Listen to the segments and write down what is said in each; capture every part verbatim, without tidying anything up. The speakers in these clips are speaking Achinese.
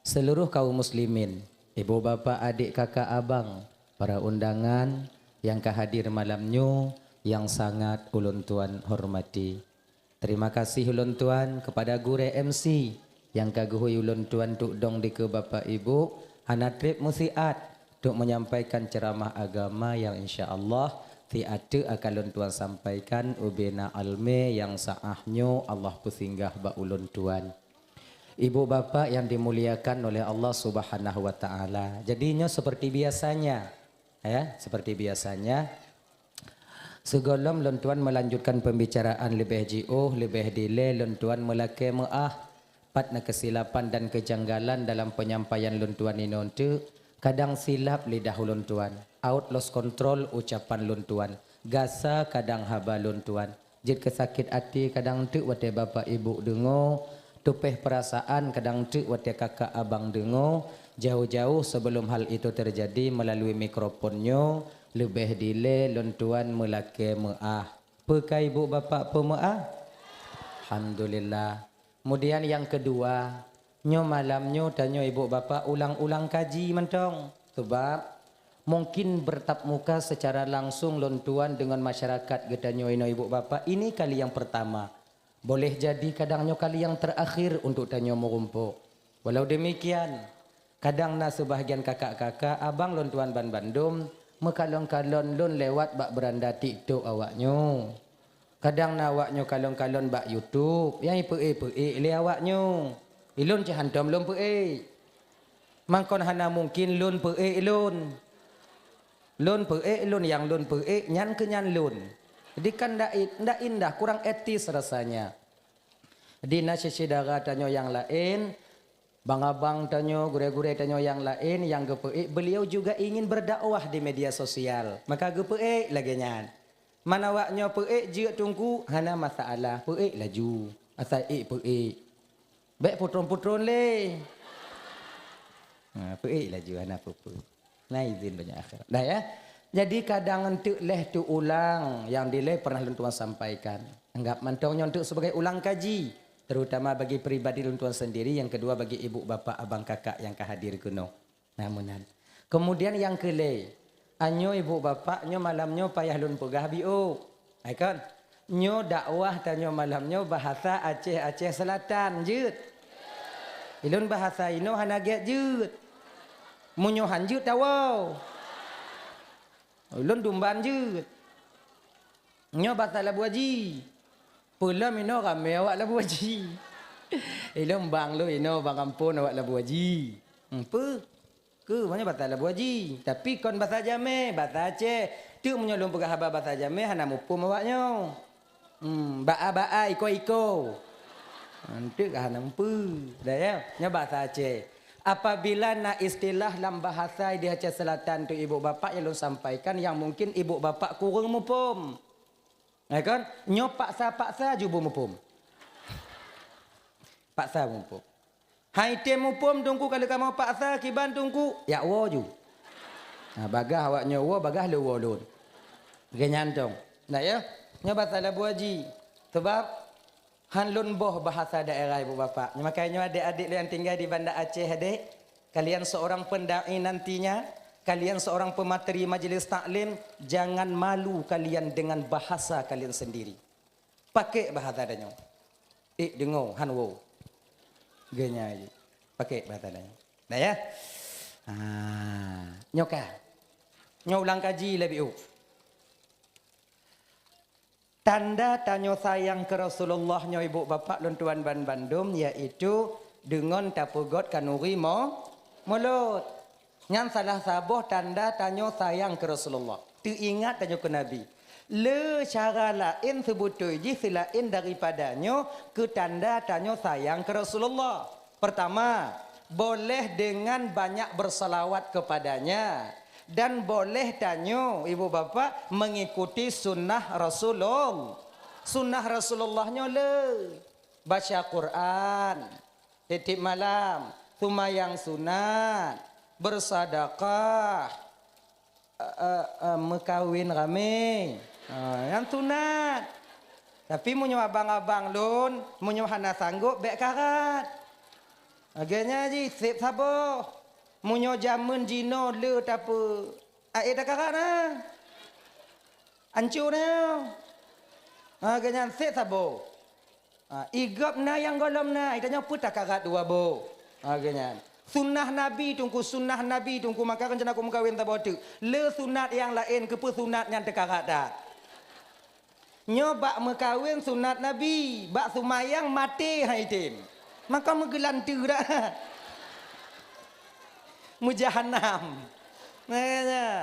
Seluruh kaum muslimin, ibu bapak, adik kakak abang, para undangan nyang ka hadir malam nyoe nyang sangat ulôn tuan hormati. Terima kasih ulôn tuan kepada gurée M C nyang ka geuhôi ulôn tuan trok dong dikeue bapak ibu, hana treb meusiat trok menyampaikan ceramah agama nyang insya Allah siat teuk akan lôn tuan sampaikan ubena almé nyang saah nyoe Allah peusinggah bak ulôn tuan. Ibu bapak yang dimuliakan oleh Allah Subhanahu wa Ta'ala. Jadi nyoe seperti biasanya, ya, seperti biasanya. Sigohlom lôn tuan melanjutkan pembicaraan leubeh jiôh, leubeh dilée lôn tuan meulakée meuáh. Pat na keusilapan dan keujanggalan dalam penyampaian lôn tuan inoe teuk, kadang silap lidah ulôn tuan, out lost control ucapan lôn tuan, gasa kadang haba lôn tuan. Jeuet keu sakét até kadang teuk watée bapak ibu deungoe, tupéh peurasaan kadang teuk watée kakak abang deungoe, jauh-jauh sebelum hal itu terjadi melalui mikrofon nyoe, leubeh dilée lôn tuan meulakée meuáh. Peu ka ibu bapak peumeuáh? Alhamdulillah. Kemudian nyang keudua, nyoe malam nyoe tanyoe ibu bapak ulang-ulang kaji mantong. Sebab mungkin bertatap muka secara langsung lôn tuan deungon masyarakat geutanyoe inoe ibu bapak, ini kali yang pertama. Boleh jadi kadang nyoe kali yang terakhir untuk tanyoe meurumpok. Walau demikian, kadang na seubahgian kakak-kakak abang lôn tuan banbandum meukalon-kalon lôn lewat bak beuranda TikTok awaknyoe. Kadang na awaknyoe kalon-kalon bak YouTube nyang ipeuék-peuék lé awaknyoe. Ilôn cit hántom lôn peuék. Mangkon hana mungkin lôn peuék ilôn. Lôn peuék ilôn, nyang lôn peuék nyan keu nyan lôn. Jadi kan ndak i-, ndak indah, kurang etis rasanya. Jadi na syedara tanyoe nyang laén, abang-abang tanyoe, gurée-gurée tanyoe nyang laén nyang geupeuék, beliau juga ingin berdakwah di media sosial. Maka geupeuék lagée nyan. Man awaknyoe peuék jeuet teungku, hana masalah, peuék laju. Asai ék peuék. Bék putron-putron lé. Ha, peuék laju, hana peue-peue. Na izin banyak akhirat. Dah ya. Jadi kadang enteuk leh teuulang nyang dilée pernah lôn tuan sampaikan. Anggap mantong nyoe enteuk sebagai ulang kaji, terutama bagi pribadi lôn tuan sendiri, yang kedua bagi ibu bapak abang kakak nyang ka hadir keunoe. Nah, meunan. Kemudian nyang keulhée, anyoe ibu bapak nyoe malam nyoe payah lôn peugah biôh. Hai kon? Nyoe dakwah tanyoe malam nyoe bahasa Aceh-Aceh Selatan jeuet. Ilôn bahasa inoe hana gét jeuet. Meunyoe han jeuet tawoe. Ilôn dumban jeuet. Nyoe bahasa Labu Aji. Peulom inoe ramé awak Labu Aji. Ilôn bang lôn inoe bang amphon awak Labu Aji. Hmm, peue? Keu meunyoe basa Labu Aji, tapi kon basa jamé, basa Aceh. Teuk meunyoe lôn peugah haba basa jamé hana muphom awaknyoe. Hmm, baa-baa, iko-iko. Enteuk ka hana muphom. Dah ya, nyoe basa Aceh. Apabila na istilah lam bahasa di Aceh Selatan tu ibu bapak nyang lôn sampaikan yang mungkin ibu bapak kureueng muphom. Ya kan? Nyoe paksa-paksa ju beumuphom. Paksa beumuphom. Hai tem muphom teungku ka lheueh kamoe paksa kiban teungku, jak woe ju. Ha, bagaih awaknyoe woe, bagaih lôn woe lôn. Lagée nyan tong. Nah ya, nyoe basa Labu Aji. Sebab han lôn boh bahasa daerah ibu bapak. Nyoe makajih nyoe adik-adik lôn nyang tinggai di Banda Aceh adik, kalian seorang pendai nantinya, kalian seorang pemateri majelis taklim, jangan malu kalian dengan bahasa kalian sendiri. Pakai bahasa tanyoe. Ék deungoe han woe. Geunya jih. Pakai bahasa tanyoe. Dah ya? Ha, nyoe ka. Nyoe ulang kaji lé biôh. Tanda tanyoe sayang keu Rasulullah nyoe ibu bapak lôn tuan banbandum, yaitu deungon tapeugét kanuri mo-, mulôt. Nyan salah saboh tanda tanyoe sayang keu Rasulullah. Teuingat tanyoe keu Nabi. Le cara laén seubeutôi jih seulaén daripada nyoe keu tanda tanyoe sayang keu Rasulullah. Pertama, boleh dengan banyak bersalawat kepadanya. Dan boleh tanyoe, ibu bapak, mengikuti sunnah Rasulullah. Sunnah Rasulullah nyoe le. Baca Quran. Tiep-tiep malam, seumayang sunat, beusadakah, eh, eh, eh, meukawen ramé. Ha, nyan sunat. Tapi meunyoe abang-abang lôn, meunyoe hana sanggob, bék karat. Lagèe nyan jih, sép saboh. Meunyoe jameun jinoe le tapeu, ae takarat na. Ancô na. Lagèe nyan sép saboh. Ha, i gob na nyang gohlom na, i tanyoe peue takarat dua boh. Lagèe nyan. Sunnah Nabi Teungku, sunnah Nabi Teungku, maka rencana keu meukawen saboh teuk. Le sunat nyang laén, keupeue sunat nyan teukarat that. Nyoe bak meukawen sunat Nabi, bak seumayang maté han item. Maka meugeulante dah. Meujahanam. Nah, nah.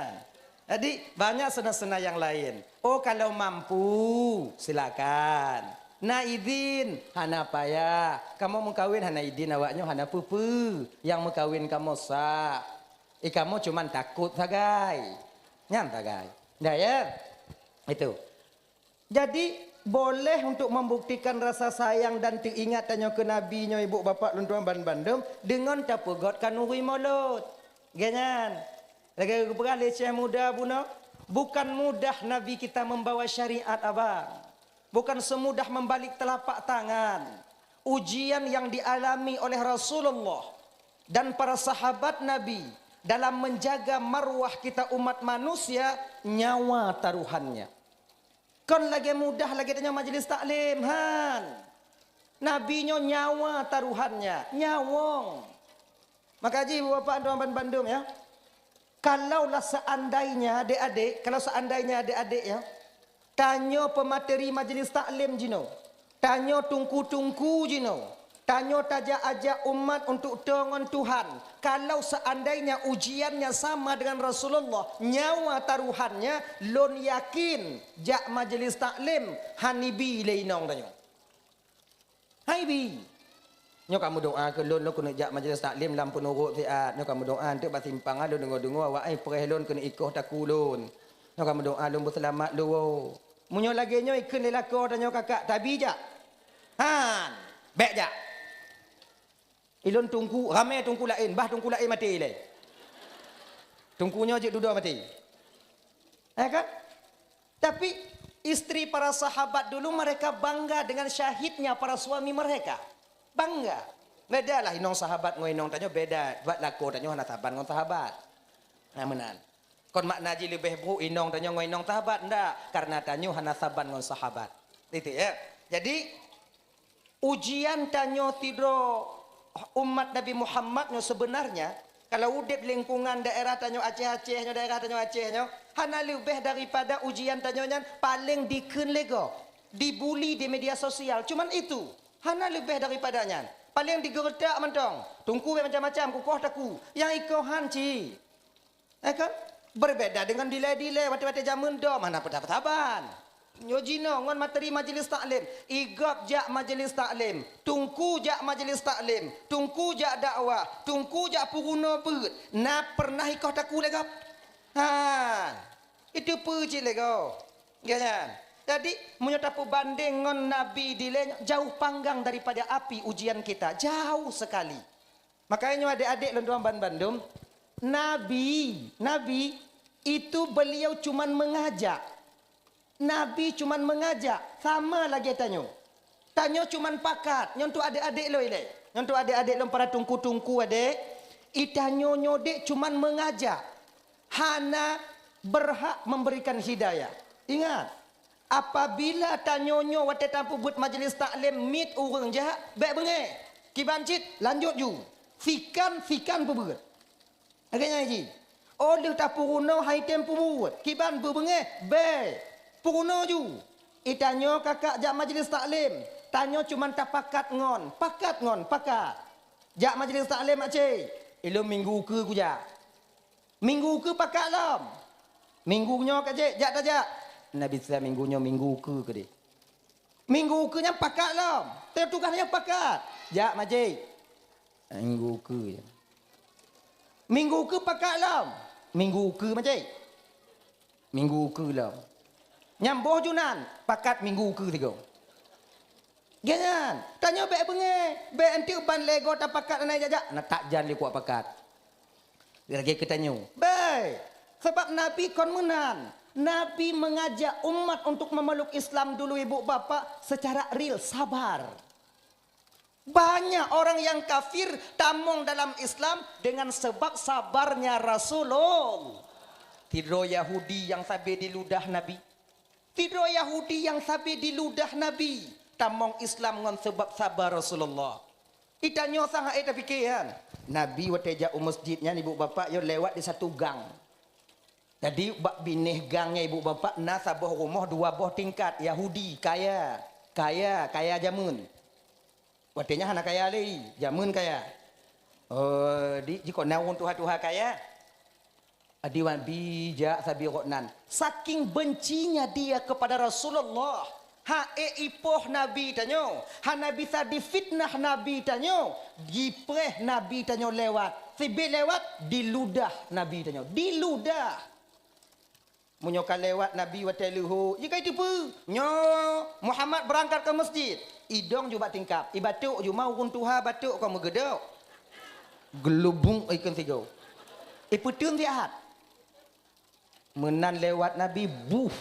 Jadi, banyak sunat-sunat nyang laén. Oh, kalau mampu, silakan. Na idin, hana payah. Kamoe meukawen hana idin, awaknyoe hana peue-peue. Nyang meukawen kamoe sah. Eh, kamoe cuman takot sagai. Nyan sagai. Dah, ya? Itu. Jadi, boleh untuk membuktikan rasa sayang dan teuingat tanyoe keu Nabi nyoe, ibu bapak lôn tuan ban bandum, deungon tapeugöt khanuri mulod. Lagèe nyan. Lagèe geupeugah lé Syekh Muda bunoe, bukan mudah Nabi kita membawa syariat, abang. Bukan semudah membalik telapak tangan. Ujian yang dialami oleh Rasulullah dan para sahabat Nabi dalam menjaga marwah kita umat manusia, nyawa taruhannya. Kon lagèe mudah lagèe tanyoe majlis taklim, han. Nabi nyoe nyawa taruhannya, nyawöng. Maka jih, ibu bapak, tuan ban bandum, ya. Kalaulah seandainya, adik-adik, kalau seandainya, adik-adik, ya, tanyoe peumateri majlis taklim jinoe, tanyoe teungku-teungku jinoe, tanyoe tajak-ajak umat untuk toe ngon Tuhan. Kalau seandainya ujiannya sama dengan Rasulullah, nyawa taruhannya, lôn yakin jak majlis taklim han ibi lé inong tanyoe. Han ibi. Nyoe ka meudoa keu lôn, lôn keuneuk jak majlis taklim lam Peunurot siat. Nyoe ka meudoa, eunteuk bak simpang lôn deungoe-deungoe awak ai preh lôn keuneuk ikoh takue lôn. Nyoe ka meudoa lôn beuseulamat lôn. Meunyoe lagèe nyoe ikheun lé lakoe tanyoe kakak, tabi jak? Han, bèk jak. Ilôn teungku, ramè teungku laén, bah teungku laén maté lé. Teungku nyoe jeuet dudoe maté. Ya kan? Tapi istri para sahabat dulu mereka bangga dengan syahidnya para suami mereka. Bangga. Bedalah inong sahabat ngon inong tanyoe beda. Sebab lakoe tanyoe hana saban ngon sahabat. Nah, meunan. Kon makna jih leubeh brôk inong tanyoe ngon inong sahabat, ndak, karena tanyoe hana saban ngon sahabat. Itu ya. Jadi, ujian tanyoe sidroe umat Nabi Muhammad nyoe sebenarnya, kalau udép lingkungan daerah tanyoe Aceh-Aceh nyoe, daerah tanyoe Aceh nyoe, hana leubeh daripada ujian tanyoe nyan paléng dikheun lé gob, dibuli di media sosial. Cuman itu, hana leubeh daripada nyan. Paléng digeuretak mantong, teungku bèk macam-macam, kukoh takue. Nyang ikoh han cit. Eh kan? Berbeda dengan dilèe-dilèe watèe-watèe jameun dom, hana peue saban. Nyoe jinoe ngon materi majlis taklim. I gob jak majlis taklim. Teungku jak majlis taklim. Teungku jak dakwah. Teungku jak peurunoe beuet. Na pernah ikoh takue lé gob? Ha. Itu peue cit lé gob. Ya kan? Jadi, meunyoe tapeubandeng ngon Nabi dilèe, jauh panggang daripada api ujian kita. Jauh sekali. Makanya nyoe adék-adék lôn tuan ban bandum, Nabi, Nabi itu beliau cuman mengajak. Nabi cuman mengajak, sama lagèe tanyoe. Tanyoe cuman pakat, nyoe untuk adék-adék lôn ilèe. Nyoe untuk adék-adék lôn para teungku-teungku adék, i tanyoe nyoe dek cuman mengajak. Hana berhak memberikan hidayah. Ingat, apabila tanyoe nyoe watèe tapeubuet majlis taklim miet ureueng jak, bèk beungèh. Kiban cit, lanjut ju. Sikan, sikan peubuet. Lagèe nyan jih. Oh lheueh tapeurunoe han item peubuet. Kiban beubeungèh, bèk. Peurunoe ju. I tanyoe kakak jak majlis taklim. Tanyoe cuman tapakat ngon, pakat ngon, pakat. Jak majlis taklim, Mak Cik. Ilôn minggu keue kujak. Minggu keue pakat lom. Minggu nyoe ka jeuet, jak tajak. Na bisa minggu nyoe minggu keue keudeh. Minggu keue nyan pakat lom. Teutugas nyan pakat. Jak, Mak Cik. Minggu keue. Minggu keue pakat lom. Minggu keue, Mak Cik. Minggu keue lom. Nyang boh ju nan, pakat minggu keue sigoe. Geuh nyan, tanyoe bèk beungèh, bèk eunteuk ban lhèe goe tapakat hana jak-jak, na that jan lé kuat pakat. Lagèe keu tanyoe. Bèk. Sabab Nabi kon meunan. Nabi mengajak umat untuk memeluk Islam dulu, ibu bapak, secara real, sabar. Banyak orang yang kafir tamong dalam Islam dengan sebab sabarnya Rasulullah. Sidroe Yahudi nyang sabe diludah Nabi. Sidroe Yahudi nyang sabe diludah Nabi tamong Islam ngon sebab sabar Rasulullah. Itanyoe sang hana tapike nyan. Nabi watée jak u masjid nyan, ibu bapak, yo lewat di satu gang. Jadi bak binéh gang nyan, ibu bapak, na saboh rumoh dua boh tingkat, Yahudi, kaya, kaya, kaya jameun. Watée nyan hana kaya lé, jameun kaya. Oh, di, jikok na ureuëng tuha-tuha kaya. Di Nabi jak sabe gobnyan. Saking bencinya dia kepada Rasulullah, hana ipoh Nabi tanyoe, hana bisa difitnah Nabi tanyoe, jipreh Nabi tanyoe lewat. Sibé lewat, diludah Nabi tanyoe. Diludah. Meunyoe ka lewat Nabi watée leuhô, jika iteupeue, nyoe Muhammad beurangkat keu masjid, idong ju bak tingkab, ibatok ju ma ureuëng tuha batok kon meugeudok. Geulubong ikon sigoe. Ipeuteun siat. Meunan lewat Nabi, buh,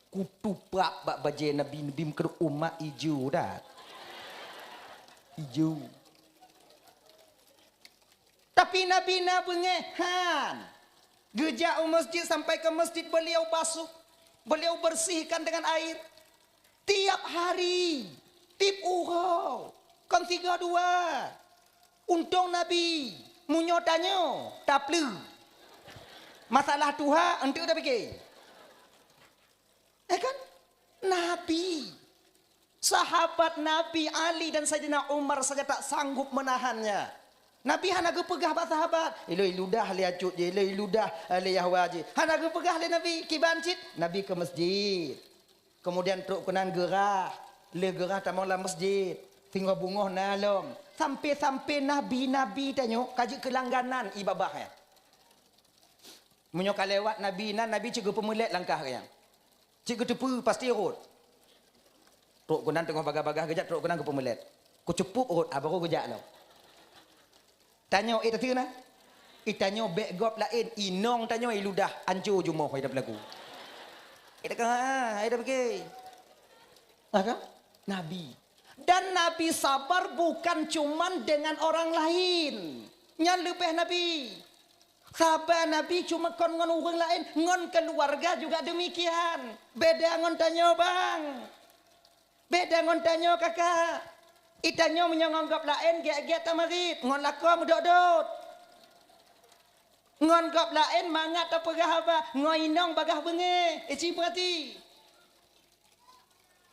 kutuprap bak bajée Nabi, Nabi meukeureuh umat ijo that. Ijo. Tapi Nabi na beungéh han. Geujak u masjid, sampai ke masjid beliau basuh, beliau bersihkan dengan air. Tiap hari, tiep uroe, kon sigoe dua. Untông Nabi, meunyoe tanyoe, tapleuh. Masalah tuha, eunteuk tapike. Eh kan? Nabi. Sahabat Nabi Ali dan Saidina Umar saja tak sanggup menahannya. Nabi hana geupeugah bak sahabat, "Ilôn iludah lé acut jih, ilôn iludah, eh, lé Yahwa jih." Hana geupeugah lé Nabi, kiban cit Nabi ke masjid. Kemudian trok keunan geurah, lheueh geurah tamong lam masjid. Singoh beungoh na lom. Sampai-sampai nabi-nabi tanyoe ka jeuet keu langganan ié babah nyan. Meunyoe ka lewat nabi nan, nabi cit geupeumeulet langkah geuh nyan. Cit geuteupeue pasti rhot. Trok keunan teungoh bagah-bagah geujak, trok keunan geupeumeulet. Kucupup rhot, ah, baru geujak lom. Tanyoe, eh, tateue na? Eh, tanyoe bék gob laén, inong tanyoe iludah, anco jumoh, hai dah beulaku. Eh, dah ka, hai dah pike. Ah, kan? Nabi. Dan Nabi sabar bukan cuman dengan orang lain. Nyan leubeh Nabi. Saba Nabi cuma kon ngon ureuëng laén, ngon keuluwarga juga deumikian. Beda ngon tanyoe, bang. Beda ngon tanyoe, kakak. Itanyoe meunyoe ngon gob laén, gét-gét tamarit, ngon lakoe meudot-dot. Ngon gob laén mangat tapeugah haba, ngon inong bagah beungéh. Ici peurati.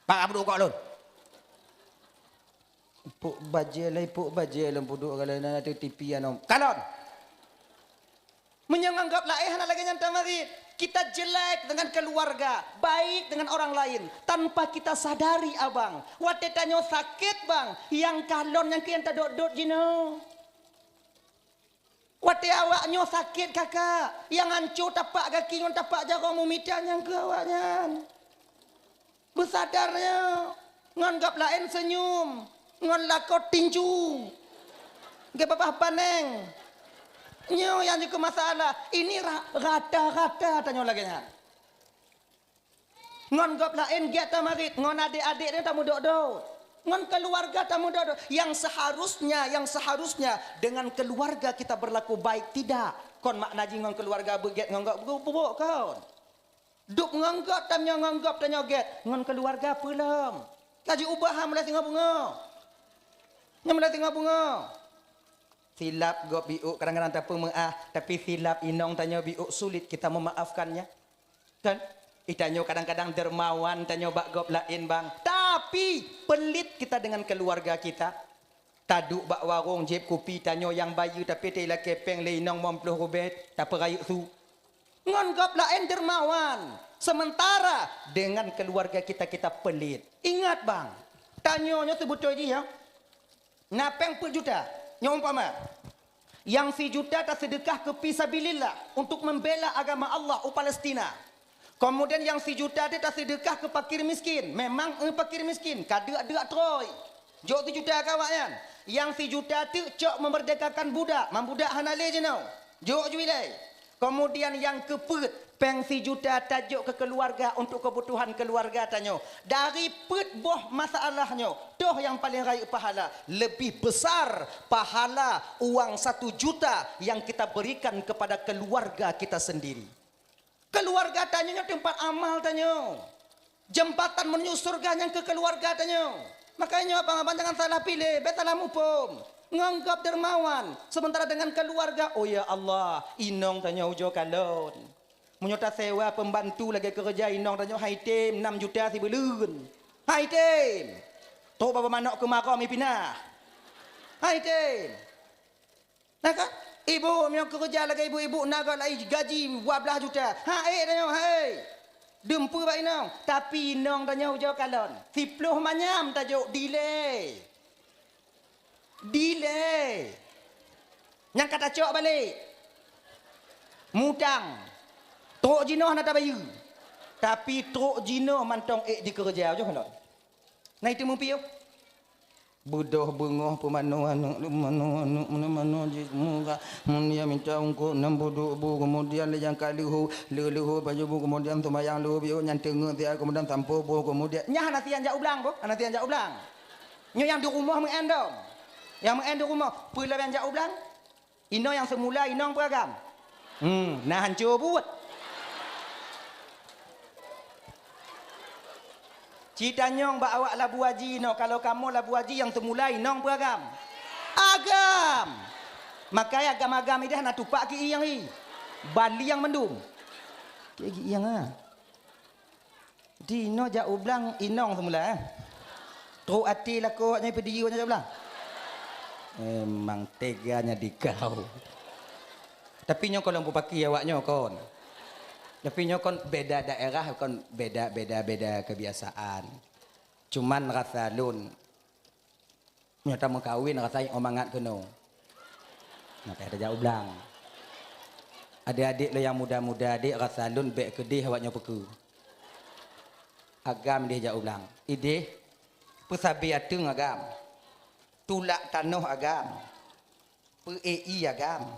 Pak Abdul kok lôn. Puk bajée lé, puk bajée lôn puduk kalau na tu T V anom. Kalon. Meunyoe ngon gob laén hana lagée nyan tamarit. Kita jelek dengan keluarga, baik dengan orang lain tanpa kita sadari, abang. Watée tanyoe sakét, bang, nyang kalon nyang keu nyang tadot-dot jinoe. Watée awak nyoe sakét, kakak, nyang anco tapak gaki ngon tapak jaroe meumita nyang keu awaknyan. Beusadar nyoe, ngon gob laén seunyum, ngon lakoe tinju, geubabah paneng. Nyoe nyang jikeu masalah. Ini ra-, rata-rata tanyoe lagée nyan. Ngon gob laén gét tamarit, ngon adék-adék nyoe tameudot-dot. Ngon keuluwarga tameudot-dot. Yang seharusnya, yang seharusnya dengan keluarga kita berlaku baik, tidak. Kon makna jih ngon keuluwarga beugét, ngon gob beubok kon. Dub ngon gob tanyoe, ngon gob tanyoe gét, ngon keuluwarga peue lom. Ka jiubah mulai singoh beungoh. Nyoe mulai singoh beungoh. Silap gob biuk kadang-kadang tapeumeuáh, tapi silap inong tanyoe biuk sulit kita memaafkannya. Kan? Itanyoe kadang-kadang dermawan tanyoe bak gob laén, bang. Tapi pelit kita dengan keluarga kita. Taduek bak warong jieb kupi tanyoe nyang bayeue, tapi teulakée péng lé inong limong ploh ribée, tapeurayeuk su. Ngon gob laén dermawan, sementara dengan keluarga kita, kita pelit. Ingat, bang, tanyoe nyoe seubeutôi jih, ya. Na péng peuet juta, nyoe umpama. Nyang sijuta taseudeukah keu fisabilillah, untuk membela agama Allah u Palestina. Kemudian nyang sijuta teuk taseudeukah keu fakir miskin. Memang, eh, fakir miskin, ka deuk-deuk trôi. Jok sijuta keu awaknyan. Nyang sijuta teuk cok memerdekakan budak, mam budak hana lé jinoe. Jok ju ilée. Keumudian nyang keupeuet, péng sijuta tajok keu keuluwarga untuk keubutuhan keuluwarga tanyoe. Dari peuet boh masalah nyoe, toh nyang paleng rayeuk pahala, leubeh besar pahala uang satu juta yang kita berikan kepada keluarga kita sendiri. Keuluwarga tanyoe nyoe teumpat amal tanyoe. Jembatan menuju syeuruga nyang keu keuluwarga tanyoe. Makajih nyoe abang-abang jangan salah piléh, bék salah muphom. Ngon gob dermawan, sementara dengan keuluwarga, oh ya Allah, inong tanyoe ujoe kalon. Meunyoe tasewa peumbantu lagée keureuja inong tanyoe hai tem nam juta sibuleuen. Hai tem. Trok babah manok keumarô mipinah. Hai tem. Nah kan? Ibu meunyoe keureuja lagée ibu-ibu na gob lai gaji dua blaih juta. Ha ék tanyoe, hai. Dum peue bak inong, tapi inong tanyoe ujoe kalon. Siploh manyam tajok dilée. Dilée. Nyang ka tacok balek. Mutang. Trok jinoe hana tabayeue. Tapi trok jinoe mantong ék jikeureuja ujoe kalon. Na itu meupiôh. Beudôh beungoh peumanoe aneuk, peumanoe aneuk, meunoe-manoe jih murah. Mun dia minta ungkot nam peuduek bu, keumudian lé nyang ka leuhô, leuh-leuhô pajoh bu, keumudian seumayang leuhô biôh nyan teungeut siat, keumudian sampoe boh, keumudian nyan hana sian jak u blang boh, hana sian jak u blang. Nyoe nyang di rumoh meu'en dong. Nyang meu'en di rumoh, peue lom nyang jak u blang? Inong nyang seumula inong peue agam? Hmm, na hanco buet. Ci tanyong bak awak labu haji inoe, kalau kamoe labu haji nyang seumula inong peue agam? Agam. Makajih agam-agam ideh hana tupak ki ieng i. Baliang mandum. Ki ieng ah. Di inoe jak u blang inong seumula, eh. Trok até lakoe awaknyan peudiyeu nyan jak u blang. Memang teganya di kau. Tapi nyoe kon lôn peupaki awak nyoe kon. Tapi nyoe kon beda daerah, kon beda, beda, beda kebiasaan. Cuman rasa lôn, Nyoe tameukawen rasa nyoe mangat keunoe. Nah, payah tajak u blang. Adék-adék lôn nyang muda-muda, adék rasa lôn bék keudeh awak nyoe peukeue. Agam ideh jak u blang. Ideh, peusabe ateueng agam. Tulak tanoh agam. Peu-ék ié agam.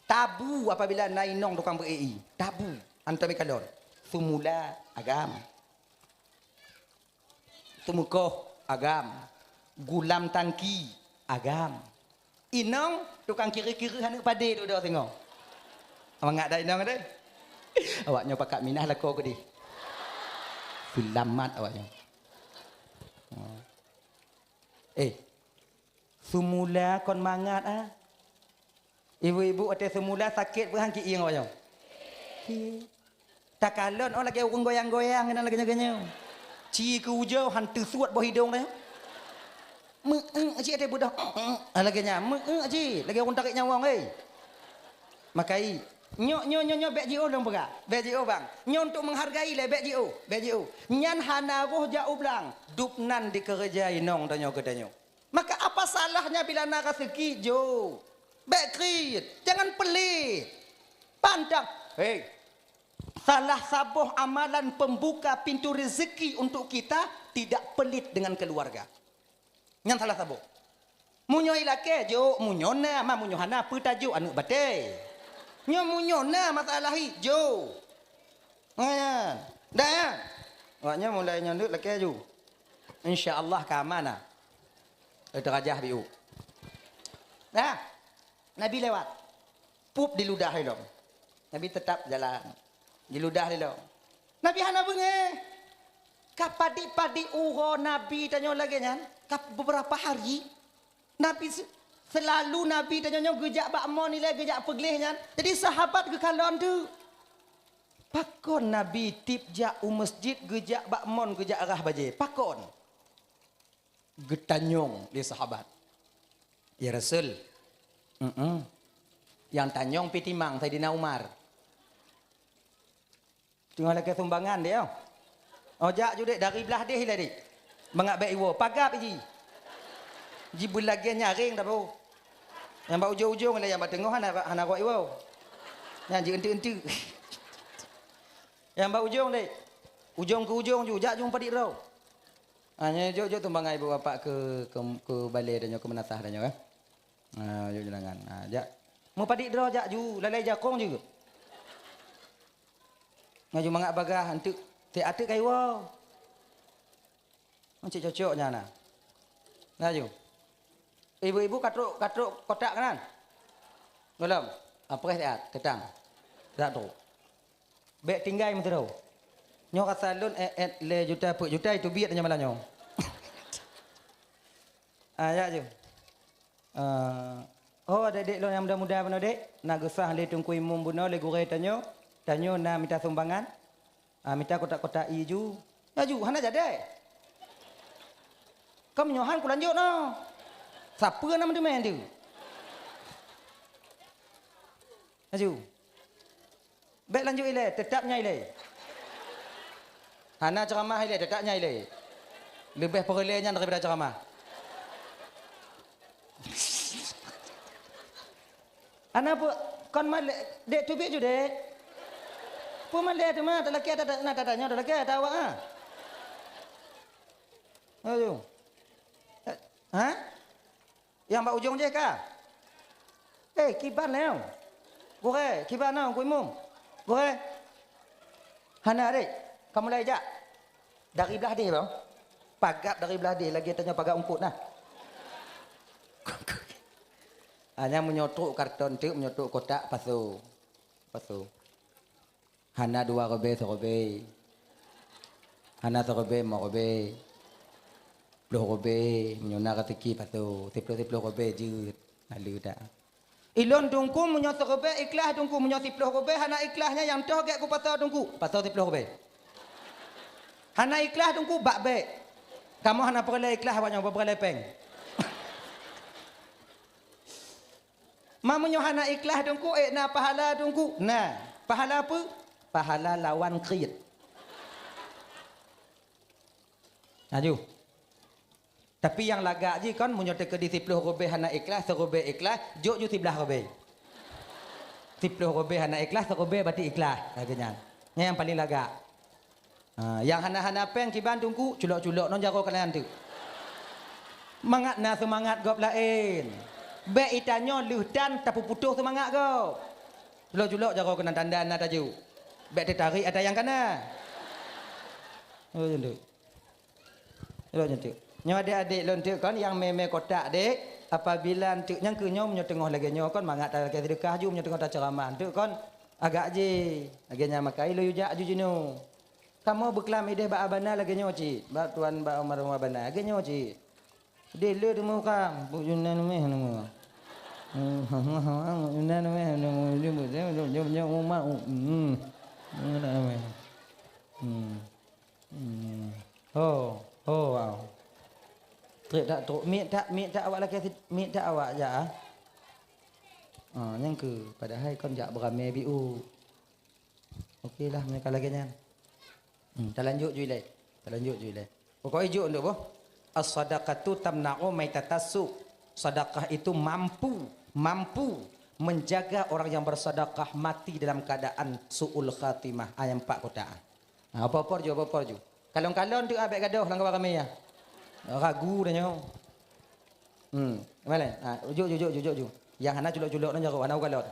Tabu apabila na inong tukang peu-ék ié. Tabu. Antom ikalon. Seumula agam. Teumeukoh agam, gulam tangki agam. Inong tukang kiri-kiri aneuk padé dudoe singoh. Mangat dah inong deh. Awak nyoe pakat minah lakoe keudeh. Seulamat awak nyoe. Eh, seumula kon mangat ah. Ibu-ibu watée seumula sakét peuhan ki ieng awak nyoe. Takalon oh lagée ureuëng goyang-goyang keunan lagée nyoe. Ci keu ujoe han teusuet boh idong teh. Meu-eu cit teh beudoh. Ah, lagée nyan, meu-eu cit lagée ureuëng tarék nyawöng, hei. Makai, nyoe, nyoe, nyoe, nyoe bék jiôh lôn peugah. Bék jiôh bang. Nyoe untuk menghargai lé, bék jiôh, bék jiôh. Nyan hana roh jak u blang. Dub nan dikeureuja inong tanyoe keu tanyoe. Maka apa salahnya bila na raseuki? Jo. Bék kriet, jangan pelit. Pantang. Hei, salah saboh amalan pembuka pintu rezeki untuk kita tidak pelit dengan keluarga. Nyan salah saboh. Meunyoe ilakée, jok. Meunyoe na, ma meunyoe hana, peue tajok aneuk batée. Nyoe meunyoe na masalah hi, jok. Nyan. Dah, ya? Awaknyan mulai nyoe deuk lakée ju. Insya Allah ka aman na. Teutajah biu. Nah, Nabi lewat. Pup diludah ilong. Nabi tetap jalan. Diludah ilong. Nabi hana beungéh. Ka padit-padit uroe Nabi tanyoe lagée nyan, ka beberapa hari, Nabi se-, selalu Nabi tanyoe nyoe geujak bak mon ilée geujak peugleh nyan. Jadi sahabat geukalon teuk. Pakon Nabi tiep jak u masjid geujak bak mon geujak rhah bajée? Pakon? Geutanyong lé sahabat, "Ya Rasul, mm-mm, nyang tanyong pih timang Saidina Umar." Teungoh lakée sumbangan deh, oh. Oh, jak ju dek, dari blah deh ilée dek. Mangat bék iwoe, pagab ji. Ji beulagée nyaréng dah bro. Nyang bak ujong-ujong ilée, nyang bak teungoh hana, hana rot iwoe. Nyang ji enteuk-enteuk. Nyang bak ujong dek. Ujong keu ujong ju, jak ju padit droe. Ha, nyoe jok-jok tumbangai ibu bapak keu, keu, keu balée tanyoe, keu meunasah tanyoe, eh. Ha, jok undangan. Ha, jak. Meupadit droe jak ju, lalai jakong ju. Laju mangat bagaih, anteuk, teuh ateueh kayue. Cit cocok nyan na. Laju. Ibu-ibu ka trok, ka trok kotak keunan? Gohlom. Ah, preh siat, teutang. Siat trok. Bèk tinggai meuteurô. Nyoe rasa lôn, eh, eh, lhèe juta, peuet juta, itu biet nyan malam nyoe. Ah, ya, ju. Eh, oh, adék-adék lôn nyang muda-muda bunoe, Dek, na geusah lé Teungku Imum bunoe, lé gurèe tanyoe, tanyoe na mita sumbangan, ah, mita kotak-kotak ie ju. Laju, hana jadi. Ka meunyoe han kulanjut noh. Sapeue na meuteumèe tu? Laju. Bèk lanjut ilèe, teutap nyan ilèe. Hana ceuramah ilèe, teutap nyan ilèe. Leubeh peureulèe nyan daripada ceuramah. Hana peue, kon malèe, dek teubiet ju, dek. Peue malèe teuma, talakèe ata, na tatanyoe talakèe ata awak, ha? Ayo. Ha? Nyang bak ujong jih ka? Eh, kiban lé nyoe. Gurèe, kiban nyoe, Teungku Imum. Gurèe. Hana, Dek. Ka mulai jak. Dari blah deh, bang. Pagat dari blah deh, lagèe tanyoe pagat eungkôt nah. Hana meunyoe trok karton teuk, meunyoe trok kotak, pasoe. Pasoe. Hana dua ribèe siribèe. Hana siribèe limong ribèe. Ploh ribèe, meunyoe na raseuki pasoe, siploh-siploh ribèe jeuet. Haleue that. Ilôn Teungku, meunyoe siribèe ikhlaih Teungku, meunyoe siploh ribèe hana ikhlaih nyan nyang toh gèt kupasoe Teungku, pasoe siploh ribèe. Hana ikhlaih Teungku, bak bèk. Kamoe hana peureulèe ikhlaih awak nyoe, peureulèe pèng. Ma meunyoe hana ikhlaih Teungku, ék na pahala Teungku? Na. Pahala peue? Pahala lawan kriet. Laju. Tapi nyang lagak jih kon, meunyoe teukeudi siploh ribèe hana ikhlaih, siribèe ikhlaih, jok ju siblaih ribèe. Siploh ribèe hana ikhlaih, siribèe bacut ikhlaih. Lagèe nyan. Nyan nyang paleng lagak. Ha, nyang hana-hana pèng kiban Teungku, culok-culok ngon jaroe keunan teuk. Mangat na seumangat gob laén. Bèk itanyoe lheueh tan tapeuputôh seumangat gob. Culok-culok jaroe keunan tanda na tajok. Bèk teutarek ata nyang kana. Oh, nyan teuk. Culok nyan teuk. Nyoe adék-adék lôn teuk kon nyang mè-mè kotak dek. Apabila teuk nyang keu nyoe meunyoe teungoh lagèe nyoe kon mangat talakèe seudeukah ju meunyoe teungoh taceuramah teuk kon agak jih. Lagèe nyan maka ilôn yue jak ju jinoe. Kamoe beuklam idéh bak Abana lagèe nyoe cit, bak Tuan bak Almarhum Abana lagèe nyoe cit. Deh le teumeuka, bu Yunan meh nama. Yunan meh nama. Hmm. Hmm. Ho, ho, wow. Trek tak trok, miet tak, miet tak awak lakèe sit, miet tak awak jak ah. Ha, nyang keu padahai kon jak beurame biu. Oke lah, meunyoe ka lagèe nyan. Hmm, talanjut ju ilèe. Talanjut ju ilèe. Pokok ijok untuk boh. As-sadaqatu tamna'u maitatas su'. Sedekah itu mampu, mampu menjaga orang yang bersedekah mati dalam keadaan su'ul khatimah. Ayat empat kotak. Ha, apa-apa ju, apa-apa ju. Kalon-kalon tu abek gadoh lam kawan ramai ya. Ragu dah nyoe. Hmm, mana? Ha, ujuk, ujuk, ujuk, ujuk. Yang hana culok-culok nang jaroe, hana ukalon.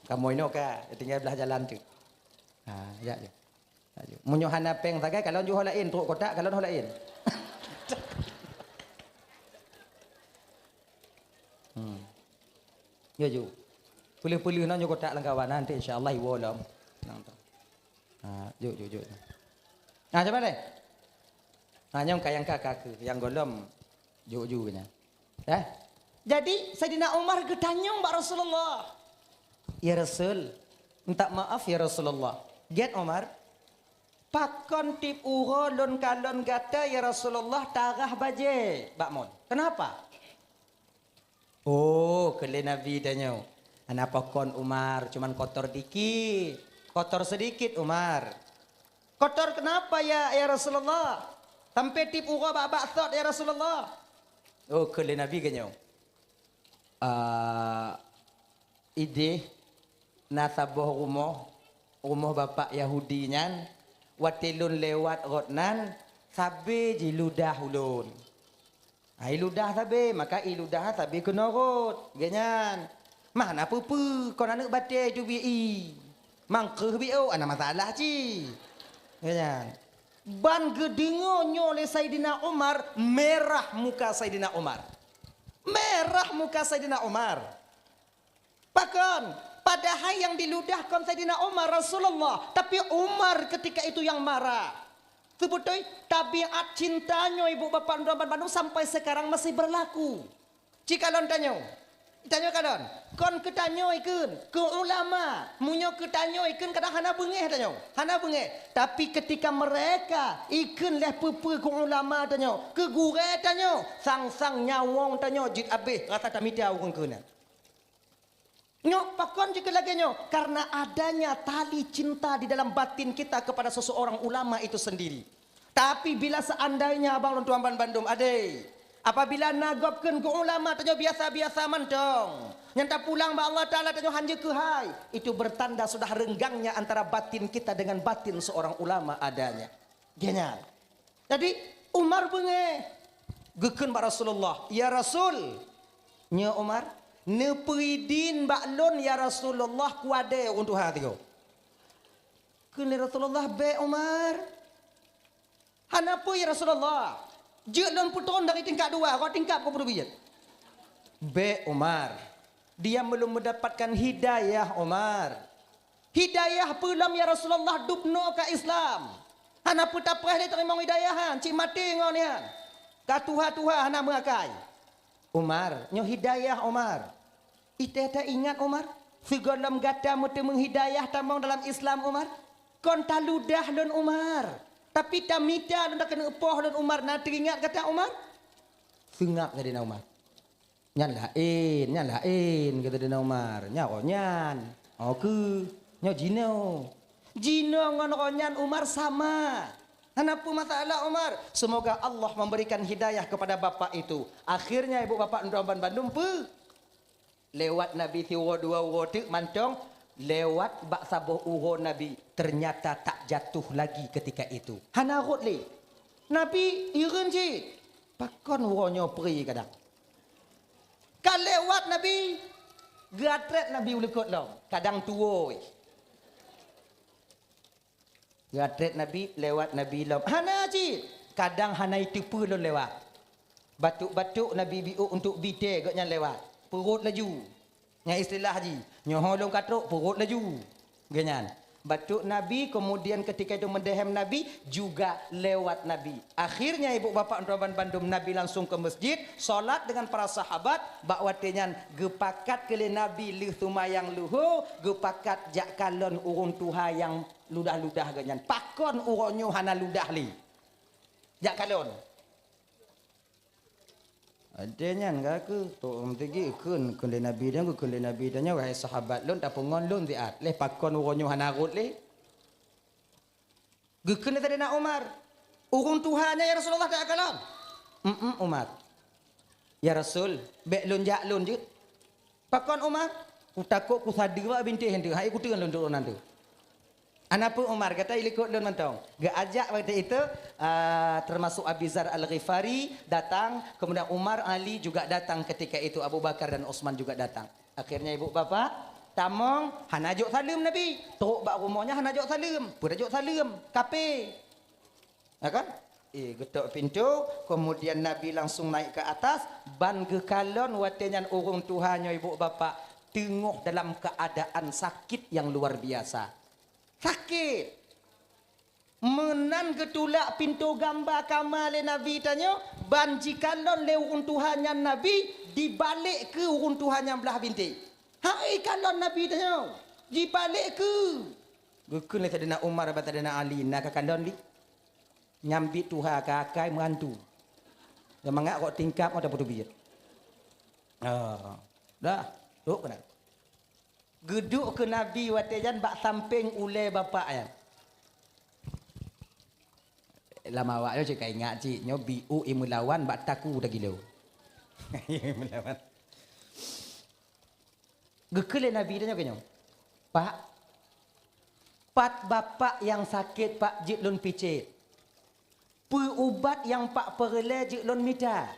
Kamoe inoe ka, tinggai blah jalan tu. Ha, ya, ya. Laju. Meunyoe hana péng sagai, kalon ju ho laén, trok kotak, kalon ho laén. Hmm. Ya, ju. Peuleuh-peuleuh na nyoe kotak lam kawan, nanti insya Allah iwoe lom. Nang tu. Ha, ju, ju, ju. Ha, cuba deh. Ha, nyang ka, nyang ka, ka keu, nyang gohlom ju, ju nya. Eh? Jadi, Saidina Umar geutanyong bak Rasulullah. "Ya Rasul, minta maaf ya Rasulullah. Gét Umar, pakon tiep uroe lôn kalon gata ya Rasulullah tarah bajée bak mon? Kenapa?" Oh, keu lé Nabi tanyoe. Hana pakon Umar, cuman kotor dikit. Kotor sedikit Umar. Kotor kenapa ya, ya Rasulullah? Sampai tiep uroe bak-bak sot ya Rasulullah. Oh, keu lé Nabi geunyoe. Ah, idéh na saboh rumoh, rumoh bapak Yahudi nyan, watée lôn lewat rot nan, sabe jiludah ulôn. Ai ludah sabe, maka i ludah sabe keunoe rot. Geuh nyan. Mah na peue-peue, kon aneuëk batée teubiet i. Mangkeuh biôh, hana masalah cit. Ya kan? Ban geudeungoe nyoe lé Saidina Umar, merah muka Saidina Umar. Merah muka Saidina Umar. Pakon? Padahai nyang diludah kon Saidina Umar, Rasulullah, tapi Umar ketika itu yang marah. Seubeutôi tabiat cinta nyoe, ibu bapak dan teman-teman bandum, sampai sekarang masih berlaku. Cikalon tanyoe, tanyoe kalon, kon keu tanyoe ikheun, keu ulama. Meunyoe keu tanyoe ikheun, kadang hana beungéh tanyoe, hana beungéh. Tapi ketika mereka ikheun lé peue-peue keu ulama tanyoe, keu gurée tanyoe, sang-sang nyawöng tanyoe jeuet abéh rasa tamita ureuëng keu nyan. Nyoe pakon jeuet lagée nyoe? Karena adanya tali cinta di dalam batin kita kepada seseorang ulama itu sendiri. Tapi bila seandainya abang lôn tuan ban bandum adé, apabila na gob kheun keu ulama tanyoe biasa-biasa mantong, nyang tapulang bak Allah Taala tanyoe hanjeuet keuhai, itu bertanda sudah renggangnya antara batin kita dengan batin seorang ulama adanya. Geuhnyan. Jadi Umar beungéh, geukheun bak Rasulullah, "Ya Rasul, nyoe Umar, neupeuidin bak lôn ya Rasulullah kuadée ureuëng tuha tigo." Kheun lé Rasulullah, "Bék Umar." "Hana peue ya Rasulullah, jeuet lôn peutrön dari tingkat dua, rot tingkat keu peuteubiet." "Bék Umar, dia belum mendapatkan hidayah Umar." "Hidayah peue lom ya Rasulullah, dubnoe ka Islam. Hana peue tapreh lé teurimong hidayah nyan, cit maté ngon nyan. Ka tuha-tuha hana meuakai." "Umar, nyoe hidayah Umar. Itée taingat Umar, sigohlom gata meuteumeung hidayah tamong dalam Islam Umar, kon taludah lôn Umar. Tapi tamita lôn takeuneuk poh lôn Umar, na teuingat gata Umar?" Seungab Saidina Umar. "Nyan laén, nyan laén," kata Saidina Umar. "Nyan oh nyan. Oh keu, nyoe jinoe." Jinoe ngon oh nyan Umar sama. Hana peue masalah Umar. Semoga Allah memberikan hidayah kepada bapak itu. Akhirnya ibu bapak ndoban bandum peu? Lewat Nabi siuroe dua uroe teuk mantong, lewat bak saboh uroe Nabi, ternyata tak jatuh lagi ketika itu. Hana rot lé. Nabi hireuen cit. Pakon uroe nyoe pri kadang. Ka lewat Nabi, geuatrét Nabi u likot lom, kadang tuwoe. Geuatrét Nabi, lewat Nabi lom. Hana cit, kadang hana iteupeue lôn lewat. Batuk-batuk Nabi biôk untuk bite gobnyan lewat. Peurot laju. Nyang istilah jih, nyoe ho lôn ka trok, peurot laju. Gobnyan. Batuk Nabi, kemudian ketika itu mendehem Nabi, juga lewat Nabi. Akhirnya ibu bapak droban bandum, Nabi langsung ke masjid, salat dengan para sahabat, bak watée nyan geupakat keu lé Nabi lheueh seumayang luho, geupakat jak kalon ureuëng tuha nyang ludah-ludah gobnyan. Pakon uroe nyoe hana ludah lé? Jak kalon. Watée nyan ka keu tok meuteugi kheun, kheun lé Nabi dan kheun lé Nabi dan nyoe, "Wahai sahabat lôn, tapeungon lôn siat. Lé pakon uroe nyoe hana rot lé?" Geukheun lé Saidina Umar, "Ureuëng tuha nyan ya Rasulullah, takalon?" "Em-em Umar." "Ya Rasul, bék lôn jak lôn jeuet." "Pakon Umar?" "Kutakot kusadeue bak bintéh nyan teuh, hai kuteun lôn droeneuh teuh." "Hana peue Umar, gata ilikot lôn mantong." Geuajak waktu itu, ah, termasuk Abi Zar Al-Ghifari datang, kemudian Umar, Ali juga datang ketika itu, Abu Bakar dan Utsman juga datang. Akhirnya ibu bapak tamong, hana jok saleuem Nabi. Trok bak rumoh nyan hana jok saleuem. Peue jok saleuem? Kape. Ya kan? Eh, geutok pintu, kemudian Nabi langsung naik ke atas, ban geukalon watée nyan ureuëng tuha nyoe ibu bapak teungoh dalam keadaan sakit yang luar biasa. Sakét. Meunan geutulak pintoe gamba kama lé Nabi tanyoe, ban jikalon lé ureuëng tuha nyan Nabi, dibalek keu ureuëng tuha nyan blah bintéh. Hai kalon Nabi tanyoe, jibalek keu. Geukheun lé Saidina Umar bak Saidina Ali, "Na kakalon lé? Nyang biet tuha ka akai meuhantu. Nyang mangat rot tingkap ngon tapeutubiet." Ah, dah, dok keunan. Geuduek keu Nabi watée nyan bak sampéng ulée bapak nyan. Lam awak nyoe cit ka ingat cit, nyoe biôk imeulawan bak taku tagilo. Imeulawan. Geukheun lé Nabi tanyoe keu nyoe, "Pak, pat bapak nyang sakét, Pak, jeuet lôn picét? Peue ubat nyang Pak peureulée jeuet lôn mita?"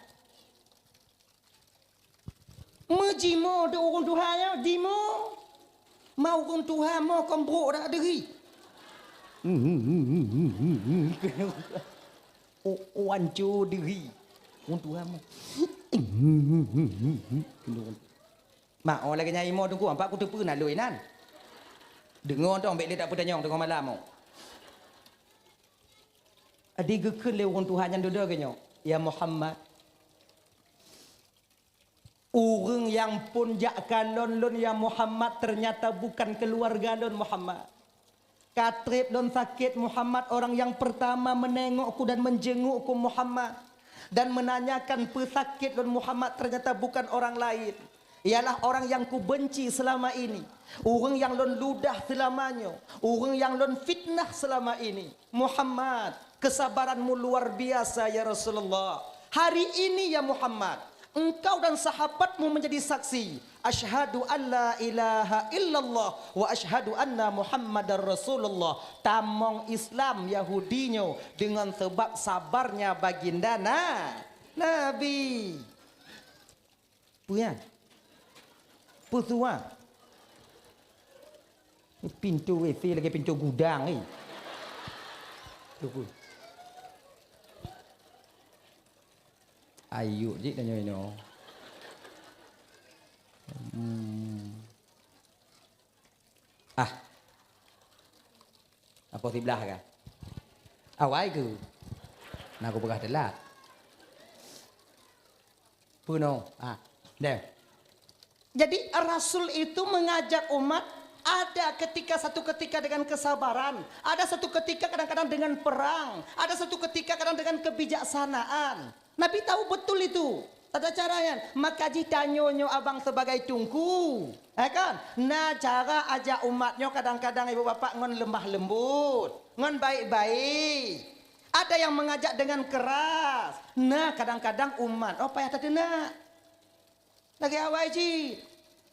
Meujimoe di ureuëng tuha nyoe, jimoe. Ma ureuëng tuha mo kon brok dak deuhi. Oh, oh, anco deuhi. Ureuëng tuha mo. Ma oh lagée nyan imo teungku, ampak kuteupeue na loi nan. Deungoe tong bék lé tak peutanyong teungoh malam mo. Adi geukheun lé ureuëng tuha nyan dudoe geuh nyoe, "Ya Muhammad, ureuëng nyang phon jak kalon lôn ya Muhammad ternyata bukan keuluwarga lôn Muhammad. Ka treb lôn sakét Muhammad, orang yang pertama menengokku dan menjengukku Muhammad, dan menanyakan peusakét lôn Muhammad ternyata bukan orang lain. Ialah orang yang kubenci selama ini, ureuëng nyang lôn ludah seulama nyoe, ureuëng nyang lôn fitnah selama ini. Muhammad, kesabaranmu luar biasa ya Rasulullah. Hari ini ya Muhammad, engkau dan sahabatmu menjadi saksi. Asyhadu an la ilaha illallah wa asyhadu anna Muhammadar Rasulullah." Tamong Islam Yahudi nyoe deungon sebab sabarnya baginda na, Nabi. Peue nyan? Peue tuha? Pintoe W C lagée pintoe gudang, eh. Tunggu. Ayuk jih tanyoe inoe. Hmm. Ah. Apa siblah ka? Awai ku. Nah, aku peugah telat. Punoe. Ah, deh. Jadi Rasul itu mengajak umat, ada ketika, satu ketika dengan kesabaran, ada satu ketika kadang-kadang dengan perang, ada satu ketika kadang dengan kebijaksanaan. Nabi tahu betul itu. Ada cara nyan. Maka jih tanyoe nyoe abang sebagai teungku, eh kan? Na cara ajak umat nyoe kadang-kadang ibu bapak ngon lemah lembut, ngon baik-baik. Ada yang mengajak dengan keras. Na kadang-kadang umat, oh payah tateunak. Lagée awai jih.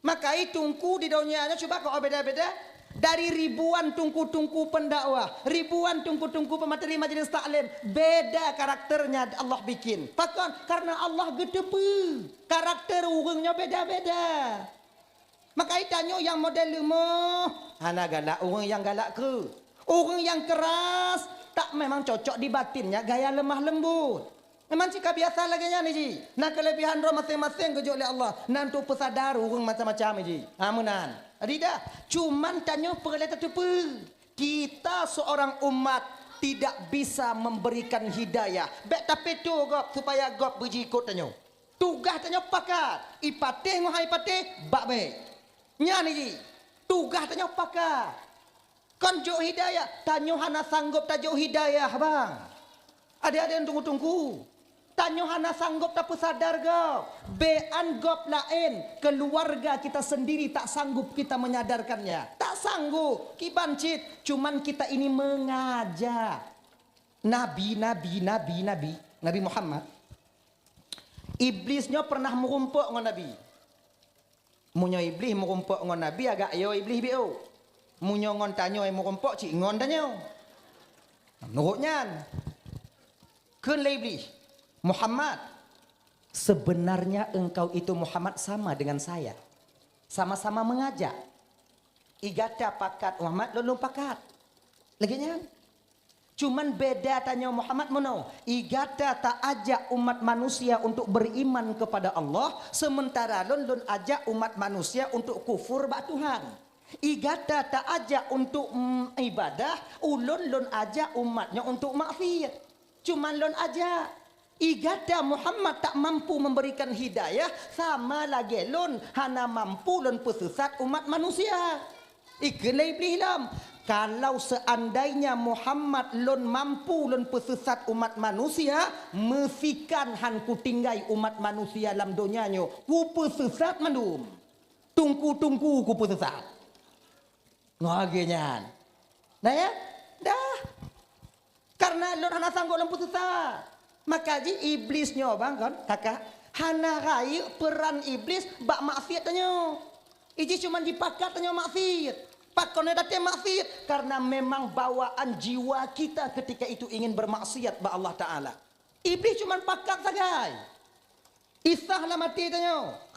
Maka i teungku di donya nyoe cuba keu beda-beda. Dari ribuan teungku-teungku pendakwah, ribuan teungku-teungku pemateri majelis taklim, beda karakternya Allah bikin. Pakon? Karena Allah geuteupeue karakter ureuëng nyoe beda-beda. Maka i tanyoe nyang model leumoh, hana galak ureuëng nyang galak keu. Ureuëng nyang keras, tak memang cocok di batinnya gaya lemah lembut. Memang cit ka biasa lagée nyan jih. Na keulebihan droe maséng-maséng geujok lé Allah. Na untuk peusadar ureuëng macam-macam jih. Ha, meunan. Jadi dah, cuman tanyoe peureulée tateupeue. Kita seorang umat tidak bisa memberikan hidayah. Bék tapeutoe gob supaya gob beujiikot tanyoe. Tugaih tanyoe pakat. I patéh ngon hai patéh, bak bék. Nyan jih. Tugaih tanyoe pakat. Kon jok hidayah, tanyoe hana sanggob tajok hidayah, bang. Adik-adik teungku-teungku, tanyoe hana sanggob tapeusadar gob. Béan gob laén, keluarga kita sendiri tak sanggup kita menyadarkannya. Tak sanggup, kiban cit, cuman kita ini mengajak. Nabi, nabi, nabi, nabi, Nabi Muhammad. Iblis nyoe pernah meurumpok ngon Nabi. Meunyoe Iblih meurumpok ngon Nabi, agak yo Iblih biôh. Meunyoe ngon tanyoe meurumpok, cit ngon tanyoe. Meunurot nyan, kheun lé Iblih, "Muhammad, sebenarnya engkau itu Muhammad sama dengan saya. Sama-sama mengajak. I gata pakat Muhammad, lôn lôn pakat." Lagée nyan. Cuman beda tanyoe Muhammad meunoe, i gata ta ajak umat manusia untuk beriman kepada Allah, sementara lôn, lôn ajak umat manusia untuk kufur bak Tuhan. I gata ta ajak untuk, mm, ibadah, ulôn, lôn ajak umat nyoe untuk maksiat. Cuman lôn ajak. I gata Muhammad tak mampu memberikan hidayah, sama lagée lôn hana mampu lôn peusesat umat manusia. Ikheun lé Iblih lom, "Kalau seandainya Muhammad lôn mampu lôn peusesat umat manusia, meusikan han kutinggai umat manusia lam donya nyoe, kupeusesat mandum. Teungku-teungku kupeusesat." Ngon lagée nyan. Nah ya? Dah. Karena lôn hana sanggob lôn peusesat. Maka jih Iblih nyoe bang kon, kakak, hana rayeuk peran Iblih bak maksiat tanyoe. Ijih cuman jipakat tanyoe maksiat. Pakon até maksiat? Karena memang bawaan jiwa kita ketika itu ingin bermaksiat bak Allah Taala. Iblih cuman pakat sagai. Isah lam até tanyoe,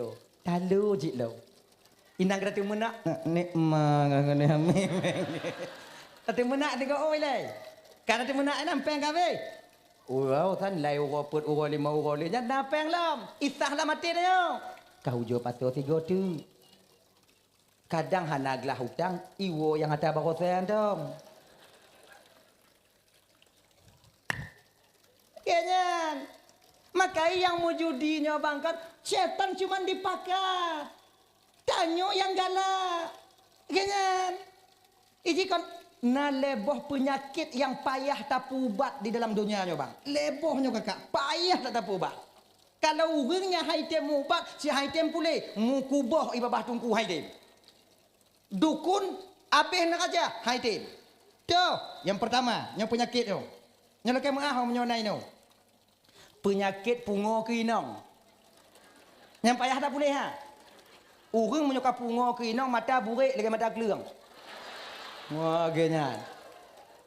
tiga. Talo cit lom. Inong ka teumeunak, nek ma ngon nek ami. Ka teumeunak tiga oi lé. Ka teumeunak inong péng ka habéh. Uroe san lai uroe peuet, uroe lima, uroe lhèe nyan na péng lom. Isah lam até tanyoe. Ka ujoe pasoe tiga teuk. Kadang hana glah utang, iwoe nyang ata baroe santong. Keu nyan. Maka nyang meujudi nyoe bang kan, syaitan cuman dipakai. Tanyoe nyang galak. Keu nyan. Iji kon na lhèe boh peunyakét nyang payah tapeuubat di dalam donya nyoe bang. Lhèe boh nyoe kakak, payah that tapeuubat. Kalau ureuëng nyang hai tem ubat, si hai tem puléh, meukuboh i babah teungku hai tem. Dukun, abéh neuraja, hai tem. Toh, nyang peurtama, nyang peunyakét nyoe. Nyoe lakée meuáh meunyoe na inoe. Peunyakét pungo keu inong. Nyang payah that puléh ha. Ureuëng meunyoe ka pungo keu inong, mata burék lagée mata kleueng. Wah, lagée nyan.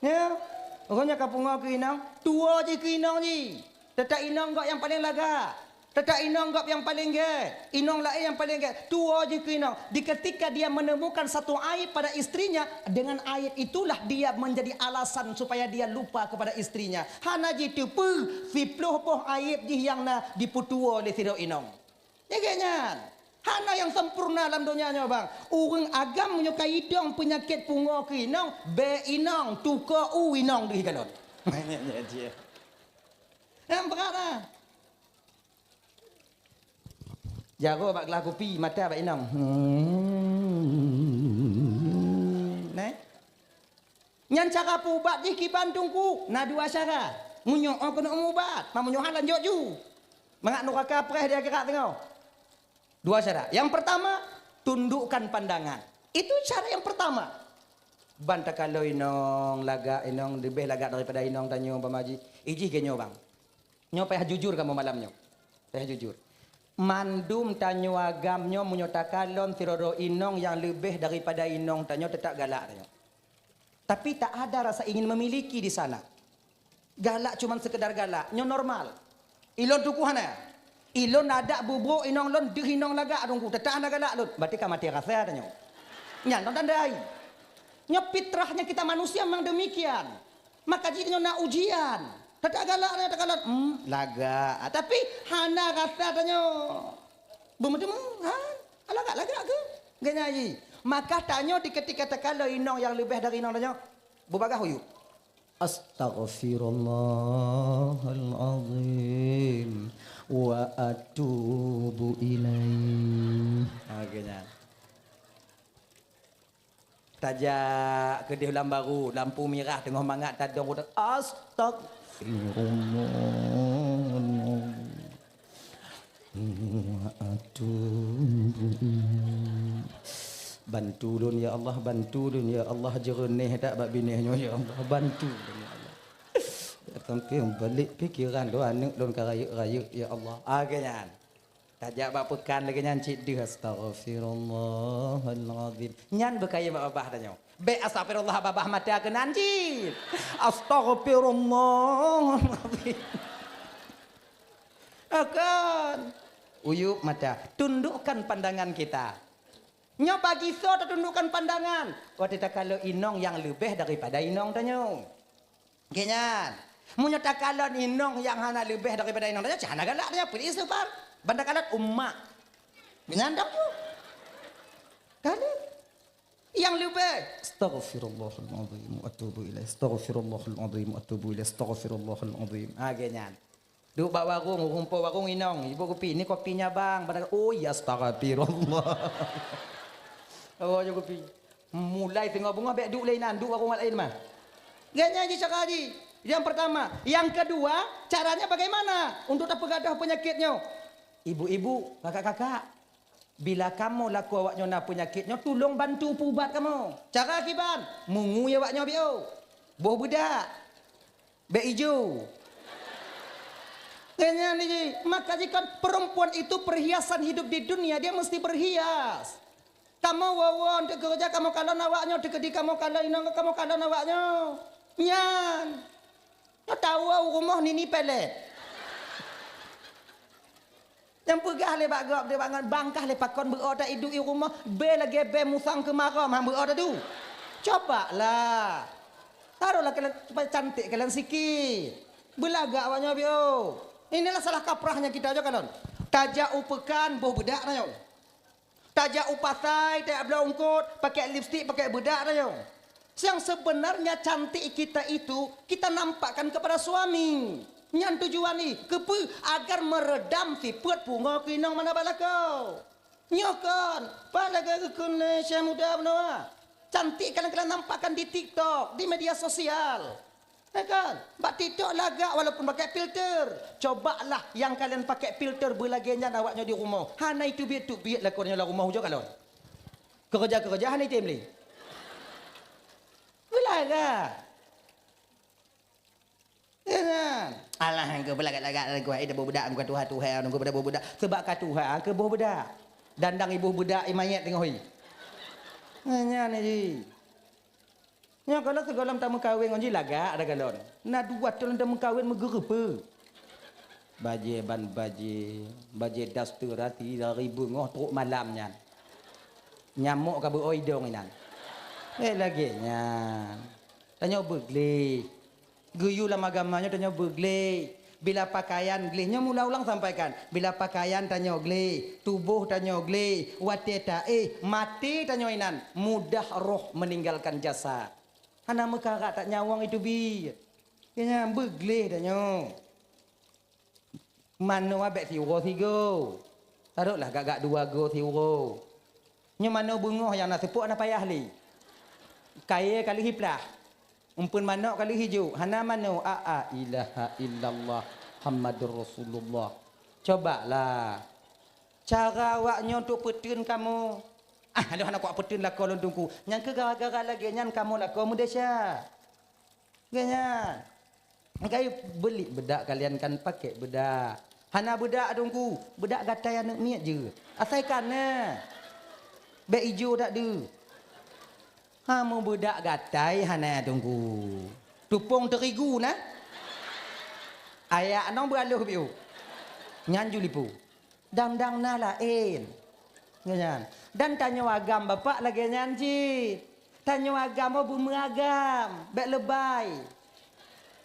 Ya, ureuëng nyang ka pungo keu inong, tuwo jih keu inong jih. Teutap inong gob nyang paleng lagak. Teutap inong gob nyang paleng gét. Inong laén nyang paleng gét. Tuwo jih keu inong. Di ketika dia menemukan satu aib pada istrinya, dengan aib itulah dia menjadi alasan supaya dia lupa kepada istrinya. Hana jiteupeue, siploh boh aib jih nyang na jipeutuwo lé sidroe inong. Nyegek nyan. Hana nyang sempurna lam donya nyoe bang. Ureuëng agam meunyoe ka idong peunyakét pungo keu inong, bèe inong, tuko u inong deuh kalon. Nyang brat ah. Jaroe bak glah kupi, mata bak inong. Hmm. Neh. Nyan cara peuubat jih kiban teungku, na dua cara. Meunyoe oh keuneuk meuubat, ma meunyoe hana lanjut ju. Mangat nuraka preh di akhirat teungoh. Dua cara. Yang pertama, tundukkan pandangan. Itu cara yang pertama. Ban takalon inong lagak, inong leubeh lagak daripada inong tanyoe umpama jih. Ijih geuh nyoe bang. Nyoe payah jujur kamoe malam nyoe. Payah jujur. Mandum tanyoe agam nyoe meunyoe takalon sidroe inong nyang leubeh daripada inong tanyoe, teutap galak tanyoe. Tapi tak ada rasa ingin memiliki di sana. Galak cuman sekedar galak, nyoe normal. Ilôn teungku hana. Ilôn adak bubuk inong lôn deuh inong lagak teungku, teutap hana galak lôn. Berarti ka maté rasa tanyoe. Nyan lôn tandai. Nyoe fitrahnya kita manusia memang demikian. Maka jih nyoe na ujian. Teutap galak, teutap galak. Hmm, lagak. Tapi hana rasa tanyoe. Beumeuteumé, ha? Lagak-lagak ke? Geuhnyan jih. Maka tanyoe di ketika takalon inong nyang leubeh dari inong tanyoe, beubagaih uyueb. Astaghfirullahalazim wa atubu ilaih. Ha, geuhnyan. Tajak keudeh lam baru, lampu mirah teungoh mangat tadong udah, "Astagfirullahalazim. Wa atubu ilaih. Bantu lôn ya Allah, bantu lôn ya Allah, jeureuneh that bak binéh nyoe ya Allah, bantu lôn ya Allah." Sampai balik pikiran lôn, aneuk lôn ka rayeuk-rayeuk ya Allah. Ah, geuhnyan. Tajak bak peukan lagèe nyan cit deuh, "Astaghfirullahalazim." Nyan beukayém bak babah tanyoe. Bèk astaghfirullah babah mata keunan cit. Astaghfirullahalazim. Akan. Uyueb mata. Tundukkan pandangan kita. Nyoe bagi soe tatundukkan pandangan? Watèe takalon inong nyang leubeh daripada inong tanyoe. Geuhnyan. Meunyoe takalon inong nyang hana leubeh daripada inong tanyoe, cit hana galak tanyoe, peue istighfar. Ban takalon umak. Geuhnyan dong tu. Kali. Nyang leubeh, "Astaghfirullahalazim wa atubu ilaih. Astaghfirullahalazim wa atubu ilaih. Astaghfirullahalazim." Ha, geuhnyan. Duek bak warong, ureueng po warong inong, "Ibu kupi, ni kopinya, Bang." Ban takalon, "Oh, ya, astaghfirullah." Oh, ya kupi. Mulai teungoh beungoh bèk duek lé inan, duek warong laén mah. Geuhnyan jih cara jih. Yang pertama. Yang kedua, caranya bagaimana untuk tapeugadôh peunyakét nyoe? Ibu-ibu, kakak-kakak, bila kamoe lakoe awak nyoe na peunyakét nyoe, tulông bantu peuubat kamoe. Cara kiban, meungui awak nyoe biôh. Boh beudak. Bèk ijo. Geuhnyan jih, maka jikheun perempuan itu perhiasan hidup di dunia, dia mesti berhias. Kamoe woe-woe untuk keureuja, kamoe kalon awak nyoe, teukeudi kamoe kalon inong, kamoe kalon awak nyoe. Nyan. Nyoe tawoe u rumoh nini pelet. Nyang peugah lé bak gob, dia bangat bangkah lé pakon beuo ta iduek i rumoh, bèe lagèe bèe musang keumarom, han beuo ta du. Coba lah. Taroh lah kalian supaya cantik kalian sikit. Beulagak awak nyoe biôh. Inilah salah kaprahnya kita, jo kalon. Tajak u peukan, boh beudak tanyoe. Tajak u pasai, tajak bloe eungkôt, pakai lipstik, pakai beudak tanyoe. Yang sebenarnya cantik kita itu, kita nampakkan kepada suami. Nyan tujuan jih, keupeue? Agar meredam sifeuet pungo keu inong mangat bak lakoe. Nyoe kon, pat lagèe geukheun lé Syekh Muda Beunoa. Cantik kalian-kalian nampakkan di TikTok, di media sosial. Ya kan? Bak TikTok lagak walaupun pakai filter. Cobalah yang kalian pakai filter beulagèe nyan awak nyoe di rumoh. Hana iteubiet-teubiet lakoe nyoe lam rumoh, ujoe kalon. Keureuja-keureuja hana item lé. Beulagak. Ya kan? Alah, engkau beulagak-lagak lagu hai, dah boh beudak, engkau tuha-tuha, engkau pada boh beudak. Sebab ka tuha, engkau boh beudak. Dandang iboh beudak, i manyét teungoh i. Nyan jih. Nyoe kalau sigohlom tameukawen ngon jih lagak ada galon. Na dua thôn tameukawen meugeureupeue. Bajèe ban bajèe, bajèe daster hati dari beungoh trok malam nyan. Nyamok ka beuoi dong inan. Eh, lagèe nyan. Tanyoe beugleh. Geuyue lam agama nyoe tanyoe beugleh. Bila pakaian gleh, nyoe mula ulang sampaikan, bila pakaian tanyoe gleh, tuboh tanyoe gleh, watèe taéh, maté tanyoe inan mudah roh meninggalkan jasad. Hana meukarat that nyawöng iteubiet. Nyan beugleh tanyoe. Manoe bèk siuroe sigoe. Taroklah gak-gak dua goe siuroe. Nyoe manoe beungoh nyang na seupôt hana payah lé. Kayèe ka lheueh iplah. Umpeuen manok ka lheueh ijok. Hana manoe. A, a, ilaha illallah Muhammadur Rasulullah. Cobalah. Cara awak nyoe untuk peuteun kamoe. Ah, lôn hana kuat peuteun lakoe lôn teungku. Nyan keuh gara-gara lagèe nyan kamoe lakoe meudesya. Geuhnyan. Kayu beulit beudak kalian kan pakai beudak. Hana beudak Teungku, beudak gatai aneuk miet jeuet. Asai ka na. Bèk ijo that deuh. Ha, meubeudak gatai hana Teungku. Tupông teurigu na. Ayak nong beualoh biôh. Nyan ju lipô. Dang-dang na laén. Nyan. Dan tanyoe agam Bapak lagèe nyan cit. Tanyoe agam oh beumeuagam, bèk leubèi.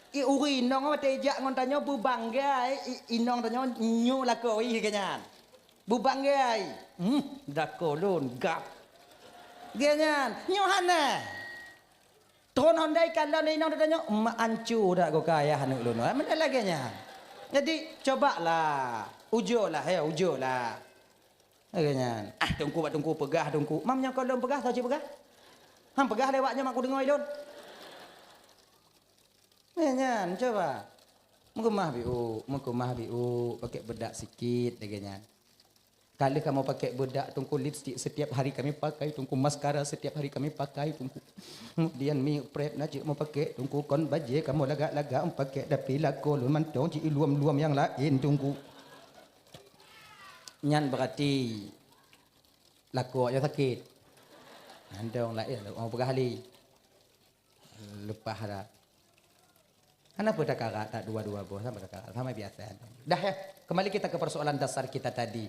I ureueng inong watèe jak ngon tanyoe beubangga, i, inong tanyoe nyoe lakoe lagèe nyan. Beubangga. Hmm, lakoe lôn gah. Lagèe nyan, nyoe hana. Tron hondai kalon inong tanyoe, mak ancu dak goka ayah aneuk lôn. Meunan lagèe nyan. Jadi, cobalah. Ujolah, ya, ujolah. Lagèe nyan. Ah, Teungku bak Teungku peugah Teungku. Mam nyoe kon lôn peugah, soe cit peugah? Ham peugah lewat nyoe mak kudeungoe lôn. Lagèe nyan, coba. Meukeumah biôh, meukeumah biôh, pakèk beudak sikit lagèe nyan. Ka lheueh kamoe pakèk beudak Teungku, lipstik setiap hari kami pakai Teungku, maskara setiap hari kami pakai Teungku. Kemudian miyueb prep na cit meupakék Teungku, kon bajèe kamoe lagak-lagak meupakék, tapi lakoe lôn mantong cit iluem-luem nyang laén Teungku. Nyan berarti lakoe nyoe sakét. Mantong laén, oh, peugah lé. Leupah dah. Kenapa takarak tak dua-dua boh sama takarak? Sama biasa. Dah ya, kembali kita ke persoalan dasar kita tadi.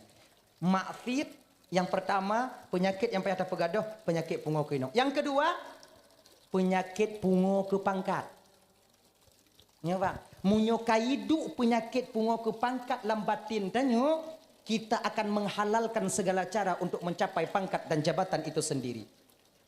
Maksiat yang pertama, penyakit yang payah tapeugadôh, penyakit pungo keu inong. Yang kedua, penyakit pungo keu pangkat. Nyoe bang, meunyoe ka iduek peunyakét pungo keu pangkat lam batin tanyoe, kita akan menghalalkan segala cara untuk mencapai pangkat dan jabatan itu sendiri.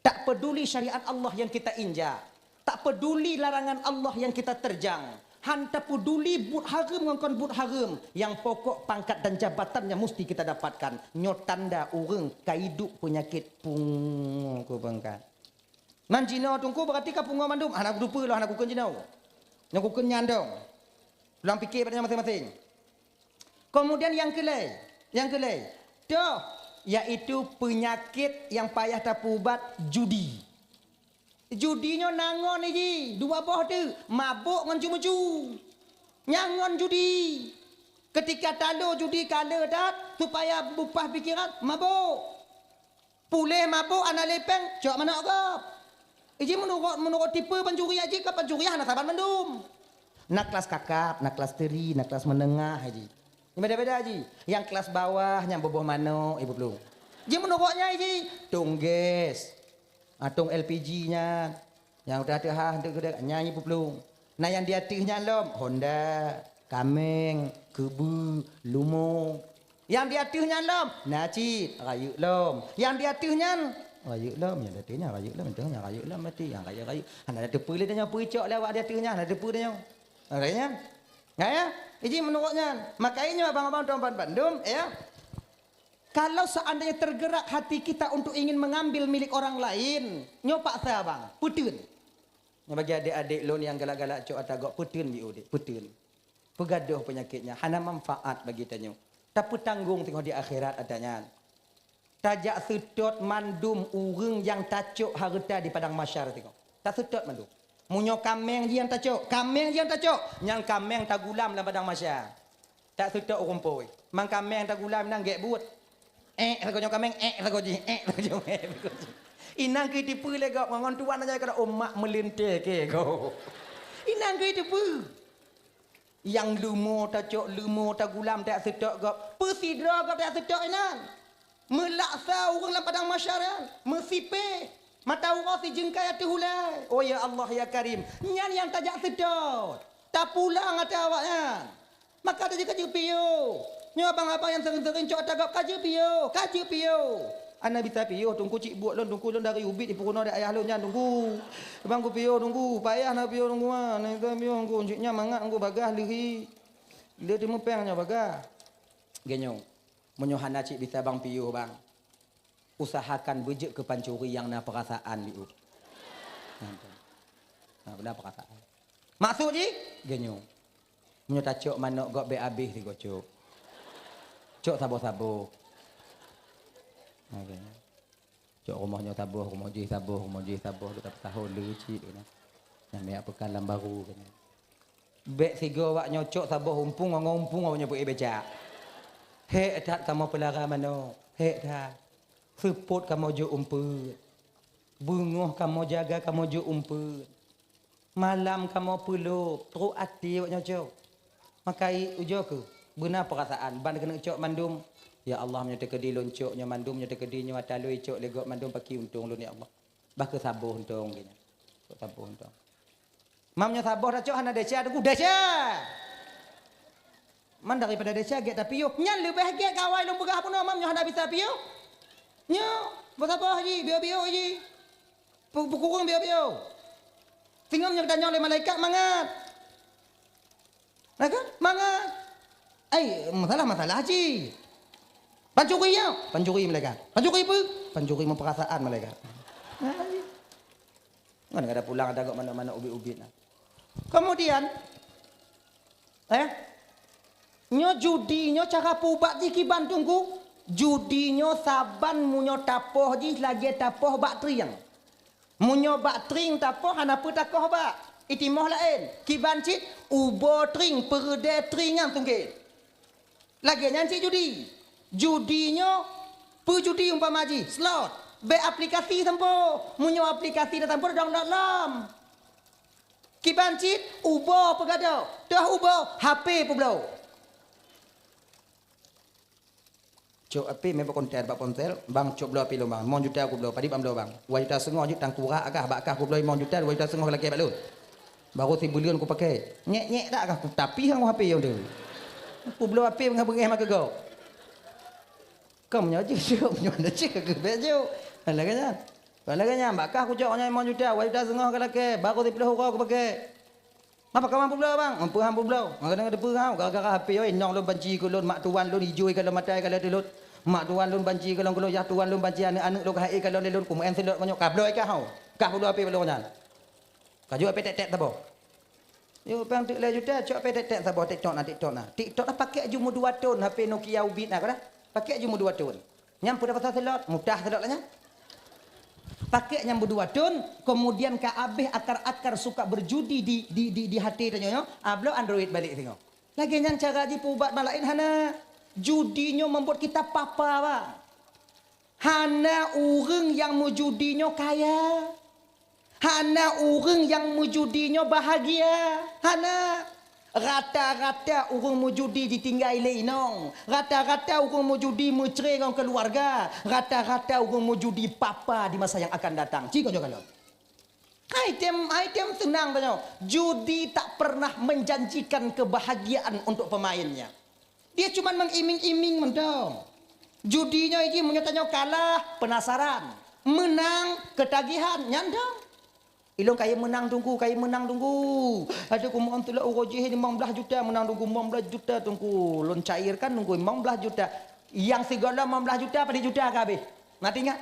Tak peduli syariat Allah yang kita injak, tak peduli larangan Allah yang kita terjang, han tapeduli buet hareuem ngon kon buet hareuem, yang pokok pangkat dan jabatannya mesti kita dapatkan. Nyoe tanda ureueng ka iduek peunyakét pungo keu pangkat. Nan jinoe Teungku, berarti ka pungo mandum. Hana kuteupeue lôn, hana kukheun jinoe. Nyang kukheun nyan dong. Ulang pike bak nyan maséng-maséng. Kemudian nyang keulhèe, nyang keulhèe, toh, yaitu peunyakét nyang payah tapeuubat, judi. Judi nyoe na ngon iji, dua boh teuk, mabök ngon cu-meucu. Nyan ngon judi. Ketika talo judi ka le that, supaya beupah pikeran, mabök. Puléh mabök hana lé péng, cok manok gob. Iji meunurot, meunurot tipe pancuri aji, ka pancuri hana saban mandum. Na kelas kakap, na kelas teri, na kelas menengah aji. Beda-beda aji. Nyang kelas bawah nyang boboh manok, ibu plueng. Ji meunurot nyan iji, tong gas. Ah, tong L P G nyan. Nyang udah teuhah untuk geude nyan ibu plueng. Na nyang di ateueh nyan lom, honda, kaméng, keubeu, lumo. Nyang di ateueh nyan lom, na cit, rayeuk lom. Nyang di ateueh nyan, rayeuk lom. Nyang di ateueh nyan, rayeuk lom. Nyang di ateueh nyan, rayeuk lom, mati. Nyang rayeuk-rayeuk. Hana teupeue lé tanyoe, peucok lé awak di ateueh nyan, hana teupeue tanyoe. Makanya, ya, ya. Iji meunurot nyan. Makanya abang-abang tuan bandum, ya. Kalau seandainya tergerak hati kita untuk ingin mengambil milik orang lain, nyoe paksa bang, peuteun. Nyoe bagi adék-adék lôn nyang galak-galak cok ata gok, peuteun biôh dék, peuteun. Peugadôh peunyakét nyan, hana manfaat bagi tanyoe. Tapeutanggong singoh di akhirat ata nyan. Tajak seutôt mandum ureuëng nyang tacok hareuta di padang mahsyar singoh. Taseutôt mandum. Meunyoe kaméng jih nyang tacok, kaméng jih nyang tacok, nyang kaméng tagulam lam padang mahsyar. Taseutôt ureuëng phôi. Mang kaméng tagulam inan gét buet. Ék sagoe nyoe kaméng, ék sagoe jih, ék sagoe jih, ék sagoe jih. Inan keuh teupeue lé gob ngon tuan aja keunoe umat meulintèe keu gob. Inan keuh teupeue. Nyang leumo tacok, leumo tagulam taseutôt gob. Peusidroe gob taseutôt inan. Meulaksa ureuëng lam padang mahsyar nyan, meusipéh, mata uroe sijeungkai ateueh ulée. Oh ya Allah ya Karim, nyan nyang tajak seutôt, tapulang ata awaknyan. Maka tajak ka jeuet piôh. Nyoe abang-abang nyang seuring-seuring cok ata gob ka jeuet piôh, ka jeuet piôh. Hana bisa piôh, Teungku, cit buet lôn, Teungku, lôn dari ubit di peurunoe di ayah lôn nyan, Teungku. Abang kupiôh, Teungku, payah na piôh, Teungku, ah. Hana bisa piôh, Teungku, cit nyan mangat, Teungku, bagaih lheueh. Lé teumeupéng nyoe bagaih. Geuh nyoe, meunyoe hana cit bisa bang piôh, bang. Usahakan beujeuet keu pancuri nyang na peurasaan, Liup. Nah, beuna peurasaan. Maksud jih? Geuh nyoe. Meunyoe tacok manok gob bèk abéh sigoe cok. Cok saboh-saboh. Nah, geuh nyoe. Cok rumoh nyoe saboh, rumoh jih saboh, rumoh jih saboh, duek tapeutahon le cit, geuh nyoe. Nyang miyak peukan lam baru, geuh nyoe. Bék sigoe awak nyoe cok saboh umpung, ngon umpung awak nyoe peuék becak. Hék that kamoe peulara manok, hék that. Seupôt kamoe jok umpeuet. Beungoh kamoe jaga kamoe jok umpeuet. Malam kamoe peulop, trok até awak nyoe cok. Maka i ujoe keuh, beuna peurasaan, ban keuneuk cok mandum. Ya Allah, meunyoe teukeudi lôn cok nyoe mandum, meunyoe teukeudi nyoe ata lôn cok lé gob mandum, pakri untông lôn, ya Allah. Bah keuh saboh untông geuh nyan. Cok saboh untông. Mam nyoe saboh tacok hana desya, teungku, desya. Man daripada desya gét tapiôh. Nyan leubeh gét kawai lôn peugah bunoe, mam nyoe hana bisa piôh. Nyoe, beusaboh jih, biôh-biôh jih. Pu-, peukureueng biôh-biôh. Singoh nyoe geutanyong lé malaikat mangat. Nah kan? Mangat. Ai, masalah-masalah cit. Pancuri ya? Pancuri malaikat. Pancuri apa? Pancuri meuperasaan malaikat. Nah, ai. Ngon kada pulang ada gok manok-manok ubit-ubit nah. Kemudian, eh, nyoe judi, nyoe cara peuubat jih kiban teungku. Judi nyoe saban meunyoe tapoh jih lagée tapoh bak trieng. Meunyoe bak trieng tapoh hana peue takoh bak, itimoh laén. Kiban cit ubo trieng, peureudée trieng nyang tungkét. Lagée nyan cit judi. Judi nyoe peue judi umpama jih, slot. Bék aplikasi sampôh. Meunyoe aplikasi na sampôh download lom. Kiban cit ubo peugadôh, toh ubo H P peubloe. Cok api meubawa konten bak ponsel, bang cok bloe api lôn bang, limong juta kubloe, padit bang bloe bang. Dua juta seungoh jeuet tangkurak agah bak kah kubloe limong juta, dua juta seungoh lakée bak lôn. Baru sibuleuen kupakée. Nyek-nyek dak kah kutapi hang api nyang tu. Kubloe api beungéh-beungéh maka gob. Kam nyoe jeuet, nyoe dah cek ke bek jeuet. Alah kan nyan. Alah kan nyan, bak kah kucok nyan limong juta, dua juta seungoh ka lakée, baru siplôh uroe kupakée. Mapa kawan peubloe bang? Meupeue han peubloe? Maka deungoe teupeue hau, gara-gara H P oi, inong lôn banci keu lôn, mak tuan lôn ijôi ka lôn matai ka lôn tulôt. Mak tuan lôn banci keu lôn, keu lôn, yah tuan lôn banci aneuk-aneuk lôn ka hai ka lôn lé lôn, kumeu'en seulot meunyoe ka bloe ka hau. Kah peubloe H P bak lôn nyan. Ka jeuet H P tek-tek saboh. Yo, pang teuk lhèe juta, cok H P tek-tek saboh, TikTok na, TikTok na. TikTok na pakék jumeuh dua thon, H P Nokia ubit na, ka dah. Pakék jumeuh dua thon. Nyang peue pasal seulot, mutah seulot lah nyan. Pakék nyang beudua thon, kemudian ka abéh akar-akar suka berjudi di, di, di, di até tanyoe nyoe, ah, bloe Android balek singoh. Lagée nyan cara jipeuubat bak laén hana. Judi nyoe membuat kita papa, bang. Hana ureuëng nyang meujudi nyoe kaya. Hana ureuëng nyang meujudi nyoe bahagia. Hana. Rata-rata ureuëng meujudi jitinggai lé inong. Rata-rata ureuëng meujudi meucre ngon keuluwarga. Rata-rata ureuëng meujudi papa di masa nyang akan datang. Ci ngon nyoe kalon. Hai tem, hai tem seunang tanyoe. Judi tak pernah menjanjikan kebahagiaan untuk pemainnya. Dia cuman mengiming-iming mantong. Judi nyoe jih meunyoe tanyoe kalah, penasaran. Meunang, ketagihan, nyan dong. Ilôn kayém meunang teungku, kayém meunang teungku. Aduh, kumohon tulak uroe jih limong blaih juta meunang teungku, limong blaih juta teungku. Lôn cairkan teungku, limong blaih juta. Nyang sigohlom limong blaih juta, padit juta ka habéh. Na teuingat?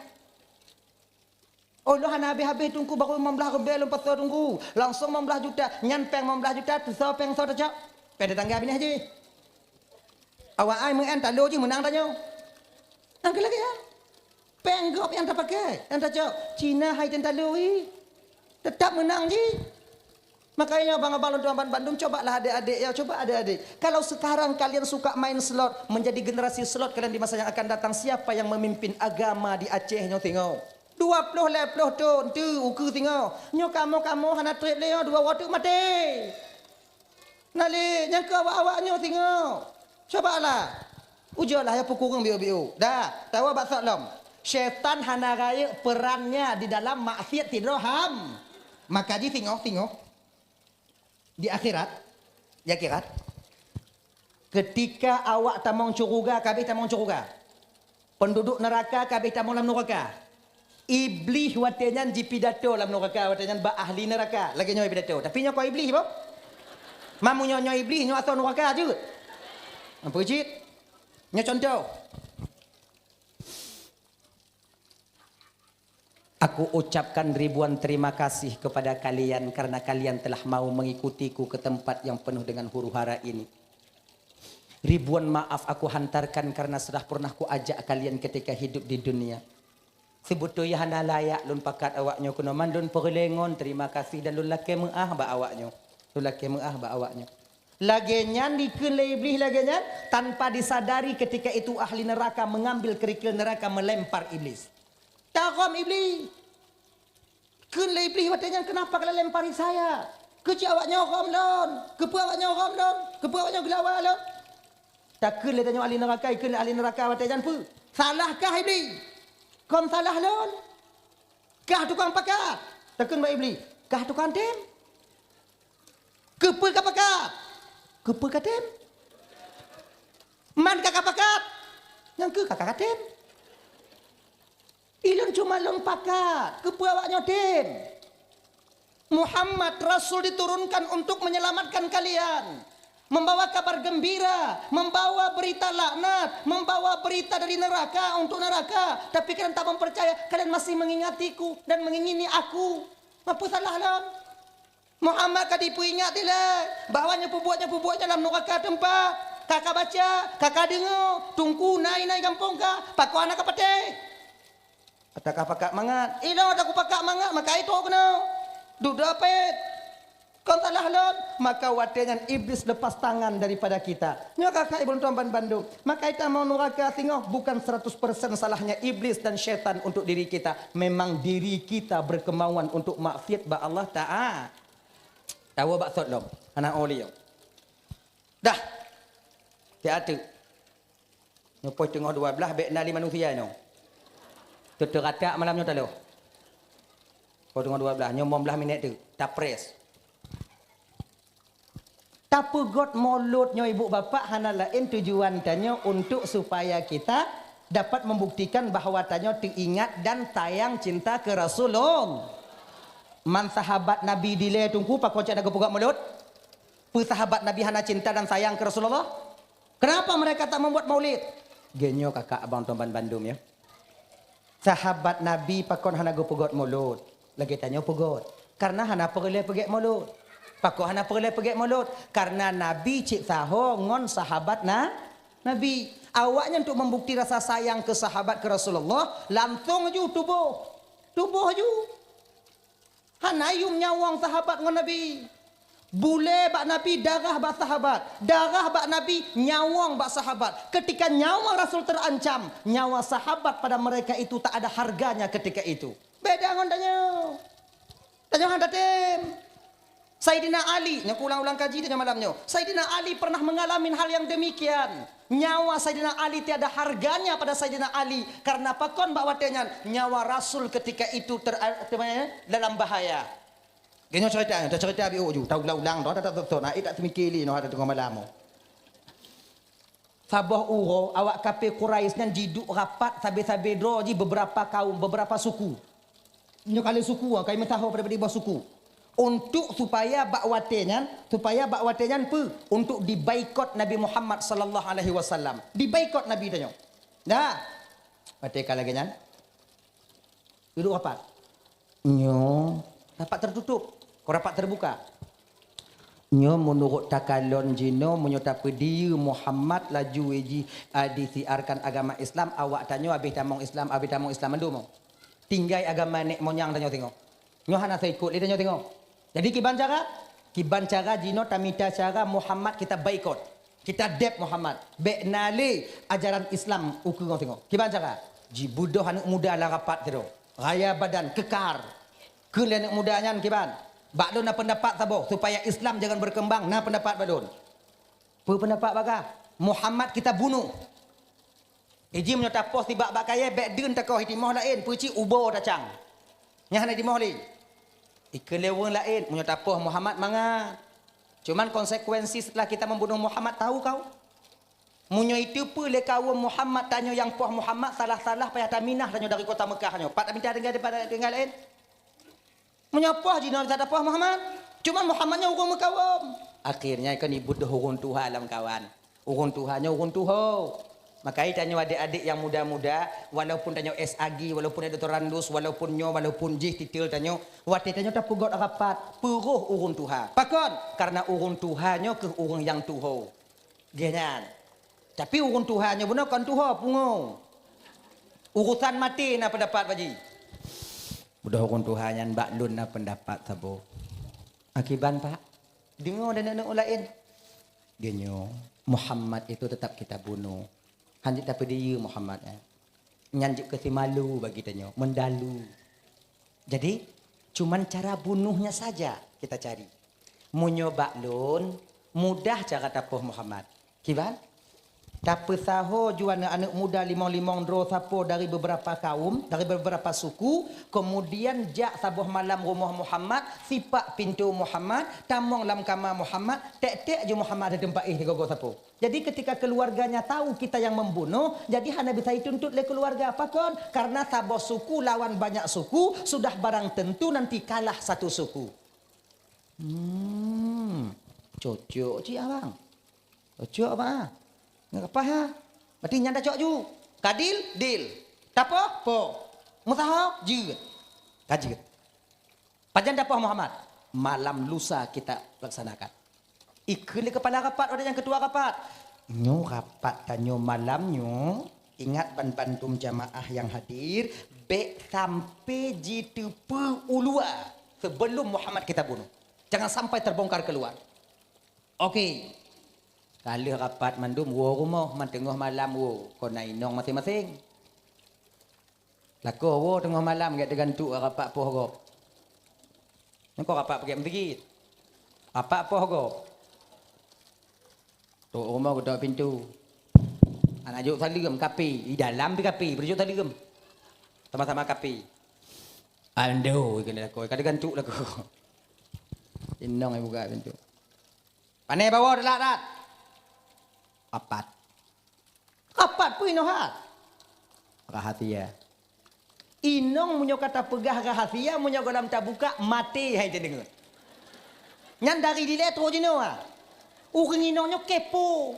Oh, lôn hana habéh-habéh teungku, baru limong blaih ribèe lôn pasoe teungku. Langsong limong blaih juta, nyan péng limong blaih juta, teusoe péng soe tacok. Péng tetangga binéh jih. Awak ai meu'en talo jih meunang tanyoe. Nyang keu lagèe nyan. Péng gob nyang tapakai, nyang tacok. Cina hai ten talo ih. Tetap meunang jih. Makanya abang-abang lôn tuan ban bandum, cobalah adik-adik ya, coba adik-adik. Kalau sekarang kalian suka main slot, menjadi generasi slot kalian di masa yang akan datang, siapa yang memimpin agama di Aceh nyoe singoh? Dua ploh lhèe ploh thon teu ukeue singoh. Nyoe kamoe-kamoe hana trép lé nyoe, dua woe teuk maté. Nah lé, nyang keu awak-awak nyoe singoh. Cobalah. Ujoe lah ya peukureueng biôh-biôh. Dah, tawa bak sok lom. Syaitan hana rayeuk perannya di dalam maksiat sidroe ham. Maka jisingoh-singoh. Di akhirat, di akhirat, ketika awak tamong syeuruga, ka abéh tamong syeuruga. Penduduk neuraka ka abéh tamong lam neuraka. Iblih watèe nyan jipidato lam neuraka, watèe nyan bak ahli neuraka. Lagèe nyoe pidato. Tapi nyoe kon Iblih, boh. Mamu nyoe, nyoe Iblih, nyoe asoe neuraka jeuet. Ampôn cit. Nyoe contoh. Aku ucapkan ribuan terima kasih kepada kalian karena kalian telah mau mengikutiku ke tempat yang penuh dengan huru-hara ini. Ribuan maaf aku hantarkan karena sudah pernah kuajak kalian ketika hidup di dunia. Seubeutôi hana layak lôn pakat awak nyoe keunoe, man lôn peureulèe ngon terima kasih dan lôn lakèe meu'ah bak awak nyoe. Su lakée meu'ah bak awaknyoe. Lagée nyan dikheun lé Iblih lagée nyan, tanpa disadari ketika itu ahli neraka mengambil kerikil neraka melempar Iblis. Taghom Iblih. Kheun lé Iblih watée nyan, "Kenapa kalian lempari saya? Keuci awaknyoe ghom lôn? Keupeue awaknyoe ghom lôn? Keupeue awaknyoe geulawa lôn?" Takheun lé tanyoe ahli neraka, ikheun lé ahli neraka watée nyan peue? "Salahkah Iblih? Kon salah lôn? Kah tukang pakat?" Takheun bak Iblih, "Kah tukang tem? Keupeue ka pakat? Keupeue ka tem? Man ka ka pakat? Nyang keu ka ka tem?" Ilôn cuma lôn pakat, keupeue awaknyoe tem? Muhammad Rasul diturunkan untuk menyelamatkan kalian, membawa kabar gembira, membawa berita laknat, membawa berita dari neraka untuk neraka. Tapi kalian tak mempercaya, kalian masih mengingatiku dan mengingini aku. Apa salah lôn? Muhammad ka jipeuingat dilée bahwa nyang peubuet, nyang peubuet dalam nuraka teumpat. Ka ka baca, ka ka deungoe, teungku nai-nai gampông ka, pakon hana ka patéh. Atawa ka pakat mangat. Ilôn atawa ku pakat mangat, maka itu keunoe. Dudoe pet. Kon salah lôn, maka watée nyan Iblis lepas tangan daripada kita. Nyoe ka keuh ibu tuan ban bandum. Maka ita mau nuraka singoh bukan seratus persen salahnya Iblis dan syaitan untuk diri kita. Memang diri kita berkemauan untuk maksiat bak Allah Taala. Tawoe bak sot lom, hana olée. Dah. Siat teuk. Nyoe poh teungoh dua blaih bék na lé manusia nyoe. Teuteuratak malam nyoe taloh. Poh teungoh dua blaih, nyoe limong blaih minét teuk. Tapres. Tapeugot mulod nyoe ibu bapak hana laén tujuan tanyoe untuk supaya kita dapat membuktikan bahwa tanyoe teuingat dan sayang cinta keu Rasulullah. Man sahabat Nabi dilée teungku pakon cit na geupeugot mulod? Peue sahabat Nabi hana cinta dan sayang keu Rasulullah? Kenapa mereka tak membuat maulid? Geunyoe kakak abang tuan ban bandum ya. Sahabat Nabi pakon hana geupeugot mulod? Lagée tanyoe peugot. Karena hana peureulée peugét mulod. Pakon hana peureulée peugét mulod? Karena Nabi cit saho ngon sahabat na, Nabi. Awaknyan untuk membukti rasa sayang keu sahabat keu Rasulullah, langsung ju tuboh. Tuboh ju. Hana yum nyawöng sahabat ngon Nabi. Bulée bak Nabi, darah bak sahabat. Darah bak Nabi, nyawöng bak sahabat. Ketika nyawa Rasul terancam, nyawa sahabat pada mereka itu tak ada harganya ketika itu. Beda ngon tanyoe. Tanyoe hana tem. Saidina Ali, nyoe kuulang-ulang kaji tanyoe malam nyoe. Saidina Ali pernah mengalami hal yang demikian. Nyawa Saidina Ali tiada harganya pada Saidina Ali. Karena pakon bak watée nyan, nyawa Rasul ketika itu ter-, ter-, dalam bahaya. Geunyoe cerita, tacerita biôh ju, taulang-ulang, dah tak beutôi, nah, eh, tak teumikir lé, noh, ada tengah malam. Saboh uroe, awak kafé Quraisy nyan jiduek rapat sabe-sabe droe jih beberapa kaum, beberapa suku. Nyoe kali suku, ah, kai meusaho pada-pada iboh suku. Untuk supaya bak watée nyan, supaya bak watée nyan peue? Untuk dibaikot Nabi Muhammad sallallahu alaihi wasallam. Dibaikot Nabi tanyoe. Dah. Watée ka lagée nyan. Duduek rapat. Nyoe rapat tertutup. Kon rapat terbuka. Nyoe meunurot takalon jinoe, meunyoe tapeudiyeu Muhammad laju jih, a, disiarkan agama Islam, awak tanyoe habéh tamong Islam, habéh tamong Islam mandum. Tinggai agama nek monyang tanyoe singoh. Nyoe hana seuikot lé tanyoe singoh. Jadi kiban cara? Kiban cara jinoe tamita cara Muhammad kita baikot. Kita deb Muhammad. Bék na lé ajaran Islam ukeue ngon singoh. Kiban cara? Jibeudôh aneuk muda lam rapat sidroe. Raya badan, keukar. Kheun lé aneuk muda nyan kiban. Bak lôn na peundapat saboh, supaya Islam jangan berkembang, na peundapat bak lôn. Peue peundapat bagah? Muhammad kita bunuh. Iji meunyoe tapoh sibak bak kayée, bék deun takoh i timoh laén, peucit ubo tacang. Nyan hana timoh lé. Ikheun lé ureuëng laén, meunyoe tapoh Muhammad mangat. Cuman konsekuensi setelah kita membunuh Muhammad tahu kau? Meunyoe iteupeue lé kawöm Muhammad tanyoe nyang poh Muhammad salah-salah payah taminah tanyoe dari kota Mekah nyoe. Pat taminah tinggai daripada tinggai laén? Meunyoe poh jinoe bisa tapoh Muhammad. Cuman Muhammad nyoe ureuëng meukawöm. Akhirnya kan ibuet deuh ureuëng tuha lam kawan. Ureuëng tuha nyoe ureuëng tuho. Makajih tanyoe adék-adék nyang muda-muda, walaupun tanyoe S A G, walaupun doktorandus, walaupun nyoe, walaupun jih titel tanyoe, watée tanyoe tapeugot rapat, peuroh ureuëng tuha. Pakon? Karena ureuëng tuha nyoe keuh ureuëng nyang tuho. Geuhnyan. Tapi ureuëng tuha nyoe bunoe kon tuho, pungo. Urusan maté na peundapat, Pak Ji. Mudah ureuëng tuha nyan bak lôn na peundapat saboh. Akiban, Pak? Deungoe dan aneuk laén. Geunyoe, Muhammad itu tetap kita bunuh. Hana tapeudiyeu Muhammad, eh. Nyan jeuet keu si malu bagi tanyoe, meudalu. Jadi, cuman cara bunuhnya saja kita cari. Meunyoe bak lôn, mudah cara tapoh Muhammad. Kiban? Tapeusaho ju aneuk-aneuk muda limong-limong droe sapo dari beberapa kaum, dari beberapa suku, kemudian jak saboh malam rumoh Muhammad, sipak pintoe Muhammad, tamong lam kama Muhammad, tek-tek ju Muhammad di teumpat éh digogo sapo. Jadi ketika keluarganya tahu kita yang membunuh, jadi hana bisa dituntut lé keluarga. Pakon? Karena saboh suku lawan banyak suku, sudah barang tentu nanti kalah satu suku. Hmm, cocok cit abang. Cocok abang ah. Nggak apa ya? Berarti nyan dah cok ju. Kadil, dil. Tapoh, poh. Meusaho, jeuet. Ka jeuet. Pajan tapoh Muhammad? Malam lusa kita laksanakan. Ikheun lé kepala rapat, ada yang ketua rapat. Nyoe rapat tanyoe malam nyoe, ingat ban bandum jamaah yang hadir, bèk sampai jiteupeu u luwa sebelum Muhammad kita bunuh. Jangan sampai terbongkar keluar. Oke. Ka lheueh rapat mandum, woe rumoh, man teungoh malam woe, kon na inong maséng-maséng. Lakoe woe teungoh malam gèt teugantuk rapat poh gob. Nyoe kon rapat peuget meuseujid. Rapat poh gob. Trok rumoh geutok pintoe. Hana jok saleuem, kape. Di dalam pi kape, beujok saleuem. Sama-sama kape. Ando, keuneuk lakoe, ka teugantuk lakoe. Inong buka pintoe. Pane bawoe teulat that. Rapat. Rapat peue inoe hat? Rahasia. Inong meunyoe ka tapeugah rahasia, meunyoe gohlom tabuka, maté hai teudeungeut. Nyan dari dilèe trok jinoe, ah. Ureueng inong nyoe kepo.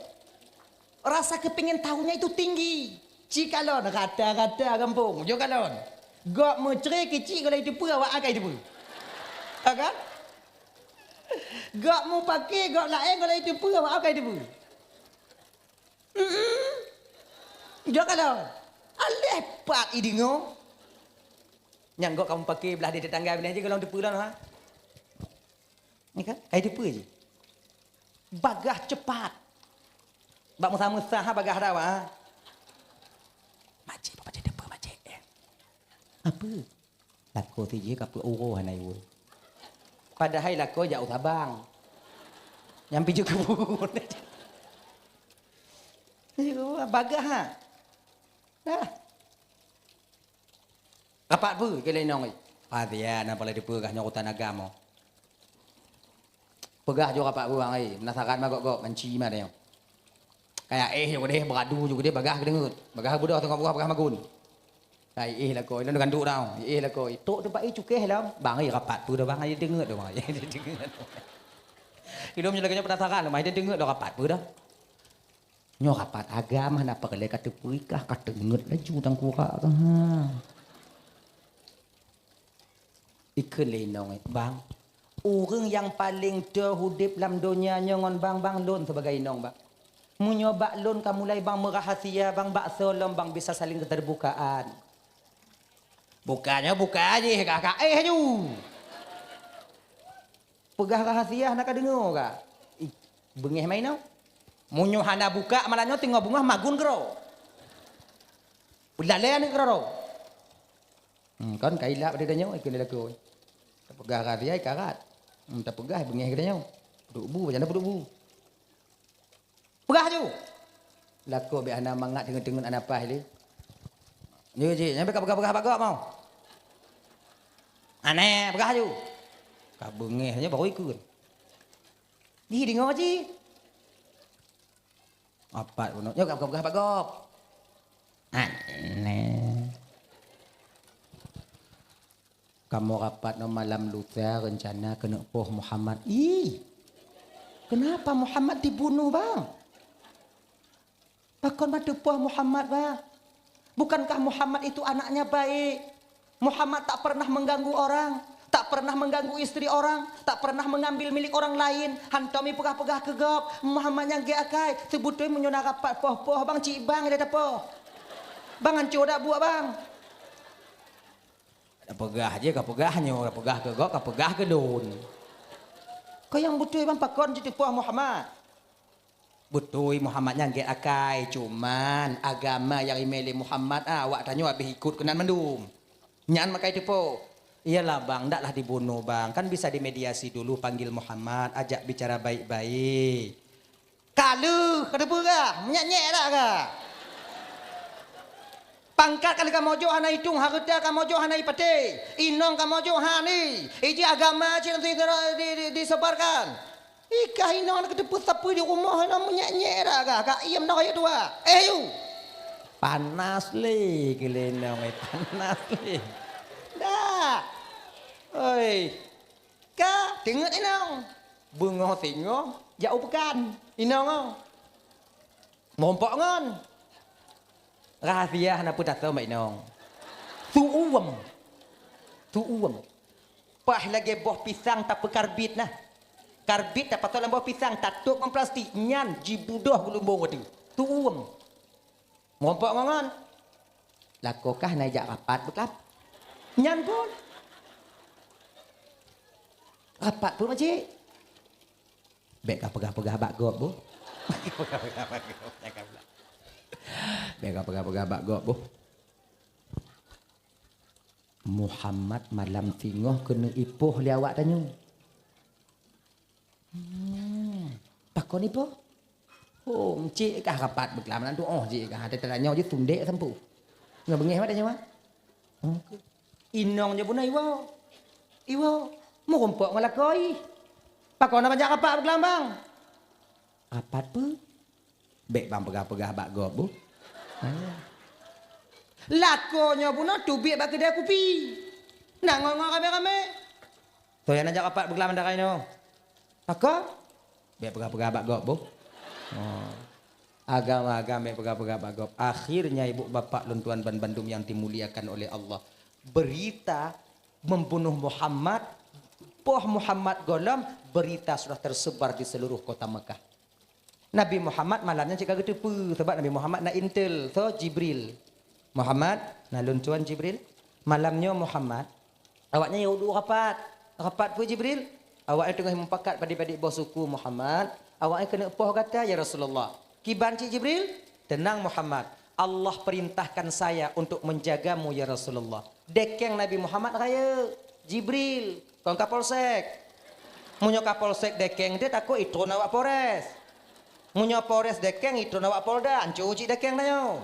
Rasa kepingin tahunya itu tinggi. Ci kalon rata-rata gampông, jok kalon. Gob meucre keucik gohlom jiteupeue awak akai teupeue. Ha kan? Gob mupake, gob laén gohlom jiteupeue awak akai teupeue. Mm-mm. Jok kalon. Aléh pat ideungoe. Nyan gob ka mupake blah di tetangga binéh jih gohlom teupeue lom ha. Ni kan? Kai teupeue jih. Bagah cepat. Bak meusa-meusa ha bagah dawa. Makcik, apa cit teupeue makcik? Apa? Lakoe sijih ka peuet uroe hana iwoe. Padahai lakoe jak u Sabang. Nyang pijôh keubu. Bagah ha. Nah. Rapat peue keu lé inong? Pastian apa lé dipeugah nyoe urusan agam. Peugah ju rapat peue bang ai, penasaran mah gop-gop, manci mah tanyoe. Kaya éh ju keudeh, beuradu ju keudeh, bagah keudeungeut. Bagah beudôh teungoh peugah, bagah magun. Kai éh lakoe, ilôn ganduk tau. Éh lakoe, tok teumpat éh cukéh lom. Bang ai rapat peue dah bang ai, deungeut dah bang ai. Deungeut. Ilôn meunyoe lagèe nyoe penasaran lom ai, deungeut dah rapat peue dah. Nyoe rapat agam hana peureulèe ka teupeurikah, ka teungeut laju tangkurak ka. Ha. Ikheun lé inong, "Bang, ureueng nyang paleng teuh udép lam donya nyoe ngon bang, bang lôn sibagai inong, bang. Meunyoe bak lôn ka mulai bang meurahasia, bang, bak soe lom bang bisa saléng teubukaan." Buka nyoe buka jih, ka, ka éh ju. Peugah rahasia hana ka deungoe ka. Ih, beungéh meunan. Meunyoe hana buka malam nyoe teungoh beungoh magun keudroe. Peulalé aneuk keudroe. Hmm, kon ka ilap di tanyoe, ikheun lé lakoe. Tapeugah rahasia ikarat. Hmm, tapeugah beungéh geutanyoe. Peuduek bu, macam mana peuduek bu? Peugah ju. Lakoe bèk hana mangat, teungeut-teungeut hana paih lé. Nyoe jih, nyan bèk ka peugah-peugah bak gob mau. Aneh, peugah ju. Ka beungéh nyoe baru ikheun. Di deungoe jih. Apat bunoe, nyoe ka peugah-peugah bak gob. Aneh. Kamoe rapat nyoe malam lusa rencana keuneuk poh Muhammad. Ih, kenapa Muhammad dibunuh, Bang? Pakon meuteupeu Muhammad, Bang? Bukankah Muhammad itu anaknya baik? Muhammad tak pernah mengganggu orang, tak pernah mengganggu istri orang, tak pernah mengambil milik orang lain. Hantom ipeugah-peugah keu gob, Muhammad nyang gèt akai. Seubeutôi meunyoe na rapat poh-poh, Bang, cit Bang nyang tapoh. Bang, hanco dak buet, Bang? Ka peugah jih, ka peugah nyoe, ka peugah keu gob, ka peugah keu lôn. Keu nyang beutôi ban pakon jiteupeue Muhammad? Beutôi Muhammad nyan gét akai, cuman agama nyang imé lé Muhammad, ah, awak tanyoe habéh ikot keunan mandum. Nyan makai teupeue. Iyalah bang, ndaklah dibunoe bang. Kan bisa dimediasi dulu, panggil Muhammad, ajak bicara baik-baik. Ka lheueh, ka teupeue kah? Meunyak-nyak dak kah? Pangkat ka lheueh kamoe jok hana itong, hareuta kamoe jok hana ipatéh. Inong kamoe jok hana. Iji agama cit di, di, di, disebarkan. Ikah inong na kateupeue sapeue di rumoh, na meunyak-nyak dak kah? Ka iem na rayeuk tuha. Eh, yu! Panas lé keu lé inong, eh, panas lé. Dak. Oi. Ka teungeut inong. Beungoh singoh jak u peukan. Inong, oh. Meurumpok ngon. Rahsia hana peue tasoe bak inong. Su uem. Su uem. Paih lagée boh pisang tapeukarbit nah. Karbit tapasoe lam boh pisang, tatôp ngon plastik, nyan jibudoh geulumbong watée. Su uem. Meurumpok ngon. Lakoe kah na jak rapat beuklam? Nyan phon. Rapat peue, Makcik? Bék kapeugah-peugah bak gob, boh. Bék kapeugah-peugah bak gob, boh. Muhammad malam singoh keuneuk ipoh lé awak tanyoe. Hmm. Pakon ipoh? Oh, cit kah rapat beuklam nan tu. Oh, cit kah. Teutanyoe jih sundek sampue. Ngon beungéh mat tanyoe, ah? Hmm. Inong nyoe bunoe iwoe. Iwoe. Meurumpok ngon lakoe. Pakon na bajak rapat beuklam, bang? Rapat peue? Bék bang peugah-peugah bak gob, boh. Lakoe nyoe bunoe teubiet bak keudè kupi. Na ngon-ngon ramé-ramé. Soe nyang na jak rapat beuklam darai nyoe? Pakon? Bék peugah-peugah bak gob, boh. Oh. Agam-agam bék peugah-peugah bak gob. Akhirnya, ibu bapak lôn tuan ban bandum yang dimuliakan oleh Allah, berita membunuh Muhammad, poh Muhammad gohlom, berita sudah tersebar di seluruh kota Mekah. Nabi Muhammad malam nyan cit ka geuteupeue, sabab Nabi Muhammad na intel, soe? Jibril. "Muhammad, na lôn tuan Jibril. Malam nyoe Muhammad, awaknyan yue duek rapat." "Rapat peue Jibril?" "Awaknyan teungoh mupakat padit-padit boh suku Muhammad, awaknyan keuneuk poh gata ya Rasulullah." "Kiban cit Jibril?" "Tenang Muhammad, Allah perintahkan saya untuk menjagamu ya Rasulullah." Dekeng Nabi Muhammad rayeuk, Jibril, kon Kapolsek. Meunyoe Kapolsek dekeng teuh takot itron awak Polres. Meunyoe Polres dekeng itron awak Polda, anco cit dekeng tanyoe.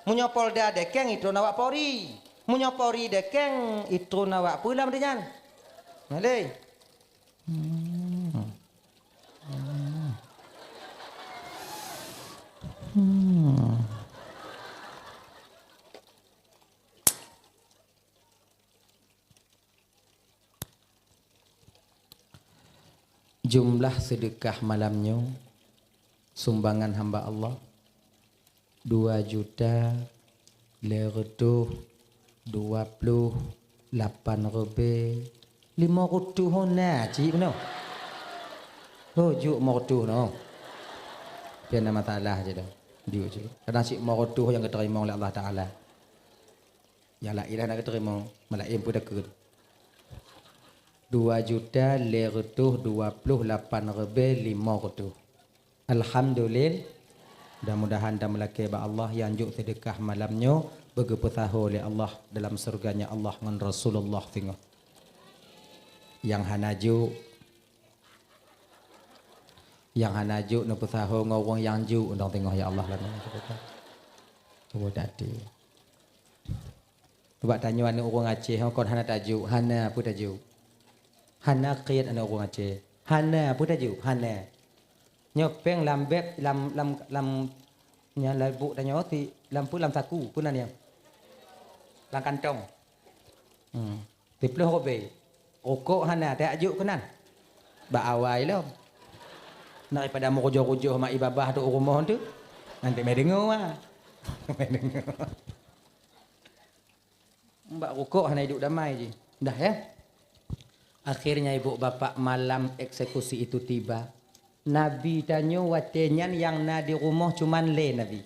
Meunyoe Polda dekeng itron awak Polri. Meunyoe Polri dekeng itron awak peue lam nyan. Malée. Hmm. Hmm. Hmm. Jumlah seudeukah malam nyoe, sumbangan hamba Allah, dua juta lhèe reutôh dua ploh lapan ribèe limong reutôh. Oh, na cit bunoe. Oh, jok limong reutôh noh. Pian na masalah cit dah. Jok cit. Kadang cit limong reutôh nyang geuteurimong lé Allah Taala. Nyang laén hana geuteurimong, malaén peue takheun. Dua juta lhèe reutôh dua ploh lapan ribèe limong reutôh. Alhamdulillah. Mudah-mudahan tameulakèe bak Allah nyang jok seudeukah malam nyoe beugeupeusaho lé Allah dalam syurga-Nya Allah ngon Rasulullah singoh. Nyang hana jok, nyang hana jok neupeusaho ngon ureueng nyang jok, dong singoh ya Allah lah. Cuba hati. Bak tanyoe aneuk ureueng Aceh, kon hana tajok, hana peue tajok. Hana kriet aneuk ureueng Aceh. Hana peue tajok, hana. Nyoe péng lam bèb, lam, lam, lam, nyan lam buk tanyoe, si, lam peue, lam saku, peue nan nyan? Lam kantong. Hmm. Siplôh ribèe. Rukok hana, tajok keunan. Bak awai lom. Daripada meurujoh-rujoh mak i babah tu u rumoh tu. Nanti meudeungoe, ah. Meudeungoe. Bak rukok hana idup damai jih. Dah, ya? Akhirnya, ibu bapak, malam eksekusi itu tiba. Nabi tanyoe watèe nyan nyang na di rumoh cuman lhèe Nabi.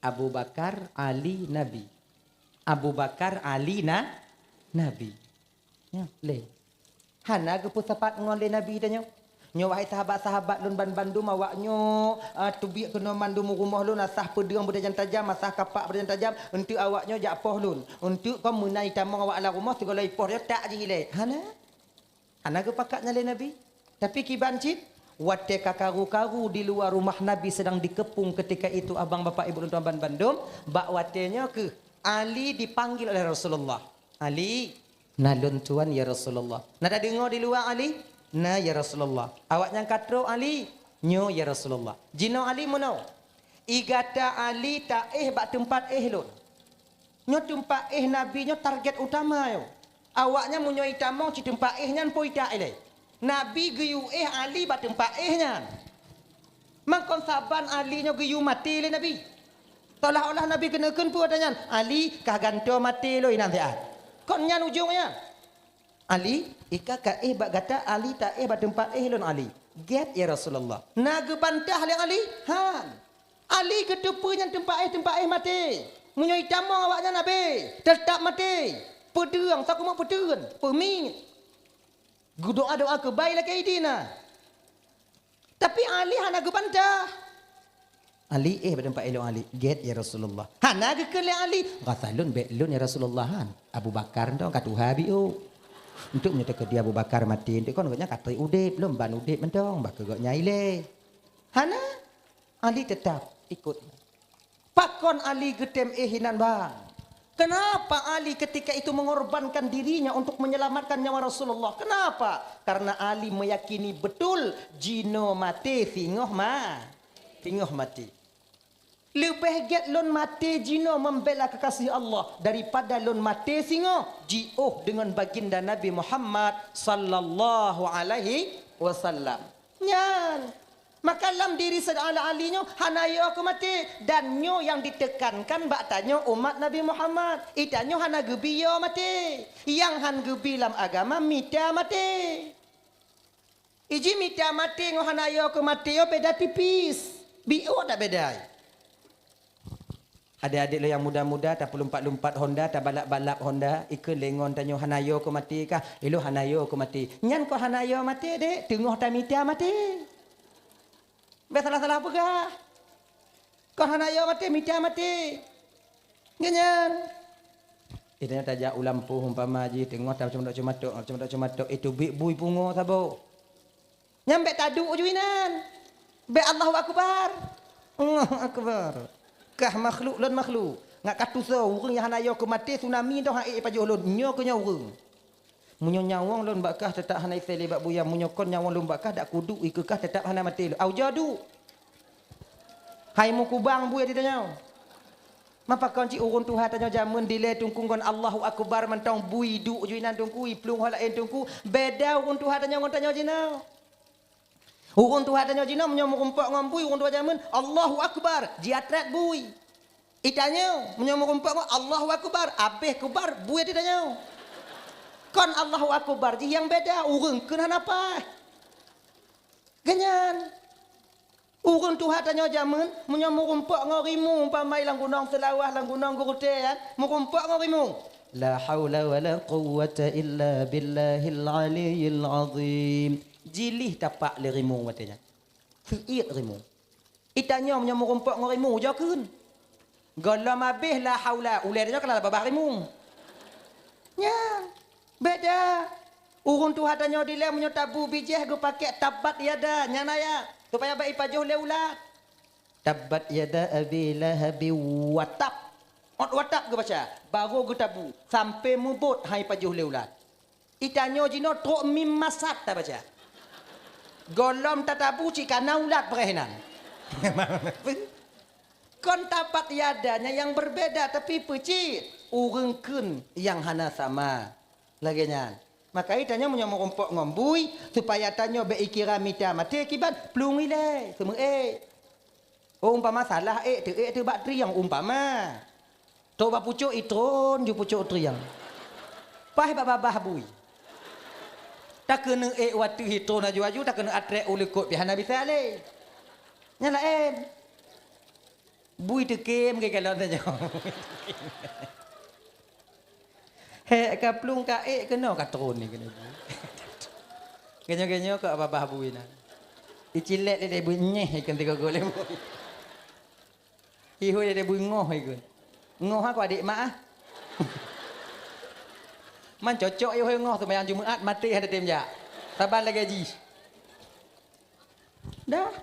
Abu Bakar, Ali, Nabi. Abu Bakar, Ali, na-, Nabi. Nyan, lhèe. Hana geupeusapat ngon lé Nabi tanyoe. Nyoe wahai sahabat-sahabat lôn ban bandum, awaknyoe, ah, teubiet keunoe mandum rumoh lôn, asah peudeueng beutajam-tajam, asah kapak beutajam-tajam, eunteuk awaknyoe jak poh lôn. Eunteuk kon meunan itamong awak lam rumoh, sigohlom ipoh nyoe tak jih ilée. Hana. Hana geupakat nyan lé Nabi. Tapi kiban cit, watée ka karu-karu di luwa rumoh Nabi sedang dikepung ketika itu, abang bapak ibu lôn tuan ban bandum, bak watée nyoe keuh Ali dipanggil oleh Rasulullah. "Ali, na lôn tuan ya Rasulullah." "Na tadeungoe di luwa Ali?" "Na ya Rasulullah." "Awaknyan ka trok Ali?" "Nyoe ya Rasulullah." "Jinoe Ali meunoe. I gata Ali taéh bak teumpat éh lôn." Nyoe teumpat éh Nabi nyoe target utama nyoe. Awaknyan meunyoe itamong cit teumpat éh nyan po itak ilée. Nabi geuyue éh Ali bak teumpat éh nyan. Mangkon saban Ali nyoe geuyue maté lé Nabi. Seolah-olah Nabi keuneuk kheun peue ata nyan, "Ali, kah gantoe maté lôn inan siat." Kon nyan ujong nyan. "Ali, i ka ka éh bak gata, Ali taéh bak teumpat éh lôn Ali." "Gét ya Rasulullah." Na geubantah lé Ali? Han. Ali geuteupeue nyan teumpat éh, teumpat éh maté. Meunyoe itamong awaknyan habéh, teutab maté. Peudeueng, sakumeung peuteuen, peumiet. Geudoá-doá keubai lakée idina. Tapi Ali hana geubantah. "Ali éh bak teumpat éh lôn Ali." "Gét ya Rasulullah." Hana geukheun lé Ali, "Rasa lôn bék lôn ya Rasulullah han. Abu Bakar nyoe ka tuha biôh. Eunteuk meunyoe teukeudi Abu Bakar maté, eunteuk kon gobnyan ka trép udép, lôn ban udép mantong, bah keu gobnyan ilée." Hana. Ali teutab ikot. Pakon Ali geutem éh inan bang? Kenapa Ali ketika itu mengorbankan dirinya untuk menyelamatkan nyawa Rasulullah? Kenapa? Karena Ali meyakini betul jinoe maté singoh ma-, singoh maté. Leubeh gét lôn maté jinoe membela kekasih Allah daripada lôn maté singoh jiôh deungon baginda Nabi Muhammad sallallahu alaihi wasallam. Nyan. Maka lam diri Saidina Ali nyoe hana yo keu maté, dan nyoe nyang ditekankan bak tanyoe umat Nabi Muhammad. Itanyoe hana geubi yo maté. Nyang han geubi lam agama mita maté. Iji mita maté ngon hana yo keu maté yo beda tipis. Biôh dak beda. Adék-adék lôn nyang muda-muda, tapeulumpat-lumpat honda, tabalap-balap honda, ikheun lé ngon tanyoe hana yo keu maté kah? Ilôn hana yo keu maté. Nyan kon hana yo maté, Dek, teungoh tamita maté. Bék salah-salah peugah. Kon hana yo maté, mita maté. Nyan. Itanyoe tajak u lampôh umpama jih, teungoh tacumatok-cumatok, cumatok-cumatok, itu bui pungo saboh. Nyan bék taduek ju inan. Bék Allahu Akbar. Allahu Akbar. Kah makhluk lôn makhluk. Ngat ka tusoe ureuëng nyang hana yo keu maté tsunami toh han ék pajoh lôn. Nyoe keu nyoe ureuëng. Meunyoe nyawöng lôn bak kah teutap hana isé lé bak buya. Meunyoe kon nyawöng lôn bak kah dak kuduek ikeu kah teutap hana maté lôn. Au jadu. Hai meukubang bui di tanyoe. Mapa kon cit ureuëng tuha tanyoe jamén dilée tungkung kon Allahu Akbar mantong bui duek ju inan tungku, iplueng ho laén tungku. Beda ureuëng tuha tanyoe ngon tanyoe jinoe. Ureuëng tuha tanyoe jinoe meunyoe meurumpok ngon bui ureuëng tuha jamén, Allahu Akbar, jiatrek bui. Itanyoe meunyoe meurumpok ngon Allahu Akbar, abéh kubar bui di tanyoe. Kon Allahu Akbar jih nyang beda, ureuëng kheun hana paih. Ganyan. Ureuëng tuha tanyoe jamén, meunyoe meurumpok ngon rimueng, umpama lam gunong Seulawah, lam gunong Geurutée, ya, meurumpok ngon rimueng. La haula wala quwwata illa billahil aliyyil azim. Jilih tapak lé rimueng watée nyan. Seuiet rimueng. Itanyoe meunyoe meurumpok ngon rimueng, ujoe kheun. Gohlom abéh la haula, ulée tanyoe keulah babah rimueng. Nyan, beda. Ureuëng tuha tanyoe dilée meunyoe tabu bijéh geupakée tabbat yada, nyan ayat, supaya bék ipajoh lé ulat. Tabbat yada abi lahabi wa tab. Ot wa tab geubaca, barô geutabu, sampai mubot han ipajoh lé ulat. Itanyoe jinoe trok mim masat tabaca. Gohlom tatabu cit kana ulat preh inan. Kon tabbat yada nyan nyang berbeda, tapi peucit ureuëng kheun nyang hana sama. Lagée nyan. Maka itanyoe meunyoe meurumpok ngon bui, supaya tanyoe bék ikira mita maté kiban, plueng ilée, seumeuék. Oh, umpama salah ék, teuék teuh bak trieng, umpama. Trok bak pucok itron ju pucok trieng. Paih bak babah bui. Takeuneuk ék wateuh itron aju-aju, takeuneuk atrek u likot pih hana bisa lé. Nyan laén. Bui teukem ke kalon tanyoe. Hék ka plueng ka ék keunoe ka tron ni keunoe. Ganyoe-ganyoe keu babah bui na. Icilek lé debui nyeh ikon tiga gol lé. Ihôi lé debui ngoh ikon. Ngoh aku adik mak ah. Man cocok ihôi ngoh seumayang Jumaat maté hana tem jak. Saban lagée jih. Dah.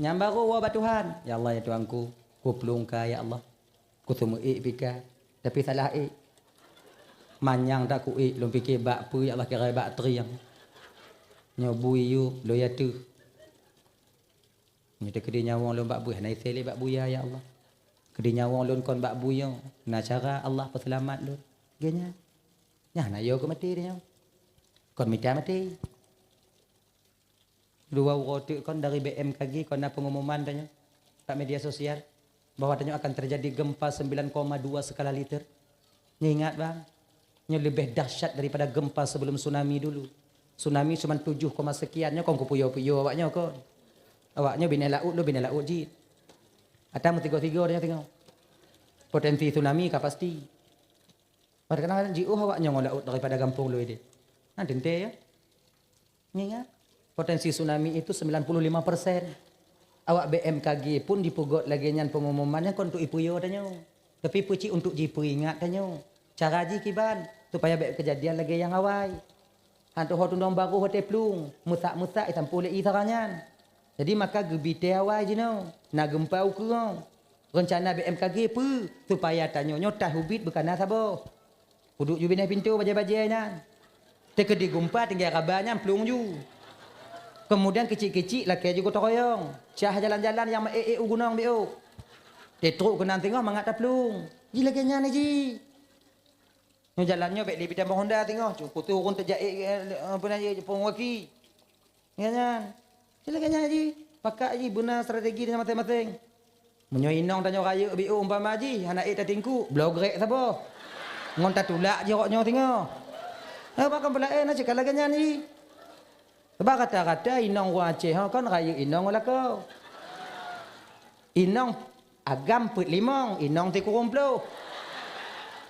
Nyang barô woe bak Tuhan. Ya Allah, ya Tuhanku, kuplueng ka ya Allah. Kuseumeuk ék pih ka, tapi salah ék. Manyang that kuék, lôn pike bak peue ya Allah, kira bak trieng. Nyoe bui yub, lôn ya teuh. Nyoe teukeudi nyawöng lôn bak bui, hana isé lé bak buya ya Allah. Keudi nyawöng lôn kon bak bui nyoe, na cara Allah peuseulamat lôn. Geuh nyan. Nyan hana yo keu maté nyoe. Kon mita maté. Dua uroe teuk kon dari B M K G kon na pengumuman tanyoe bak media sosial bahwa tanyoe akan terjadi gempa sembilan koma dua skala Richter. Nyoe ingat bang, nyoe leubeh dahsyat daripada gempa sebelum tsunami dulu. Tsunami cuma tujuh koma sekian, nyoe kon kupuyo-puyo awak nyoe kon. Awak nyoe binèh laôt, lôn binèh laôt jih. Ata meusigoe-sigoe tanyoe singoh. Potensi tsunami ka pasti. Padahai kadang-kadang jiôh awak nyoe ngon laôt daripada gampông lôn idéh. Nah, teuntèe ya. Ingat, potensi tsunami itu sembilan puluh lima persen. Awak B M K G pun dipeugöt lagèe nyan pengumuman nyan kon untuk ipeuyö tanyoe. Tapi peucit untuk jipeuingat tanyoe. Cara jih kiban, supaya bèk keujadian lagèe nyang awai. Han teuho tunong barô watèe plueng, meusak-meusak isampoe lé ie sara nyan. Jadi maka geubi tée awai jinoe, na geumpa ukeue. Reuncana B M K G peue? Supaya tanyoe nyoe taih ubit beukana saboh. Kuduek ju binèh pintoe bajèe-bajèe nyan. Teukeudi geumpa tinggai raba nyan plueng ju. Keumudian keuchik-keuchik lakèe ju gotong royong. Cah jalan-jalan nyang meuék-ék u gunong biôh. Teutrok keunan singoh mangat taplueng. Ji lagèe nyan jih. Nyoe jalan nyoe bèk lé bitamong honda singoh. Cu kutu ureueng teujaék, eh, apa na, pengwaki. Nyan, nyan. Cit lagèe nyan jih, pakat jih beuna strategi tanyoe maséng-maséng. Meunyoe inong tanyoe rayeuk biôh umpama jih, hana ék tatingkuk, bloe grek saboh. Ngon tatulak jih rot nyoe singoh. Haba kon peulaén na cit ka lagèe nyan jih. Sabab rata-rata inong ureueng Aceh ho kon rayeuk inong ngon lakoe. Inong Agam peuet limong, inong sikureueng ploh.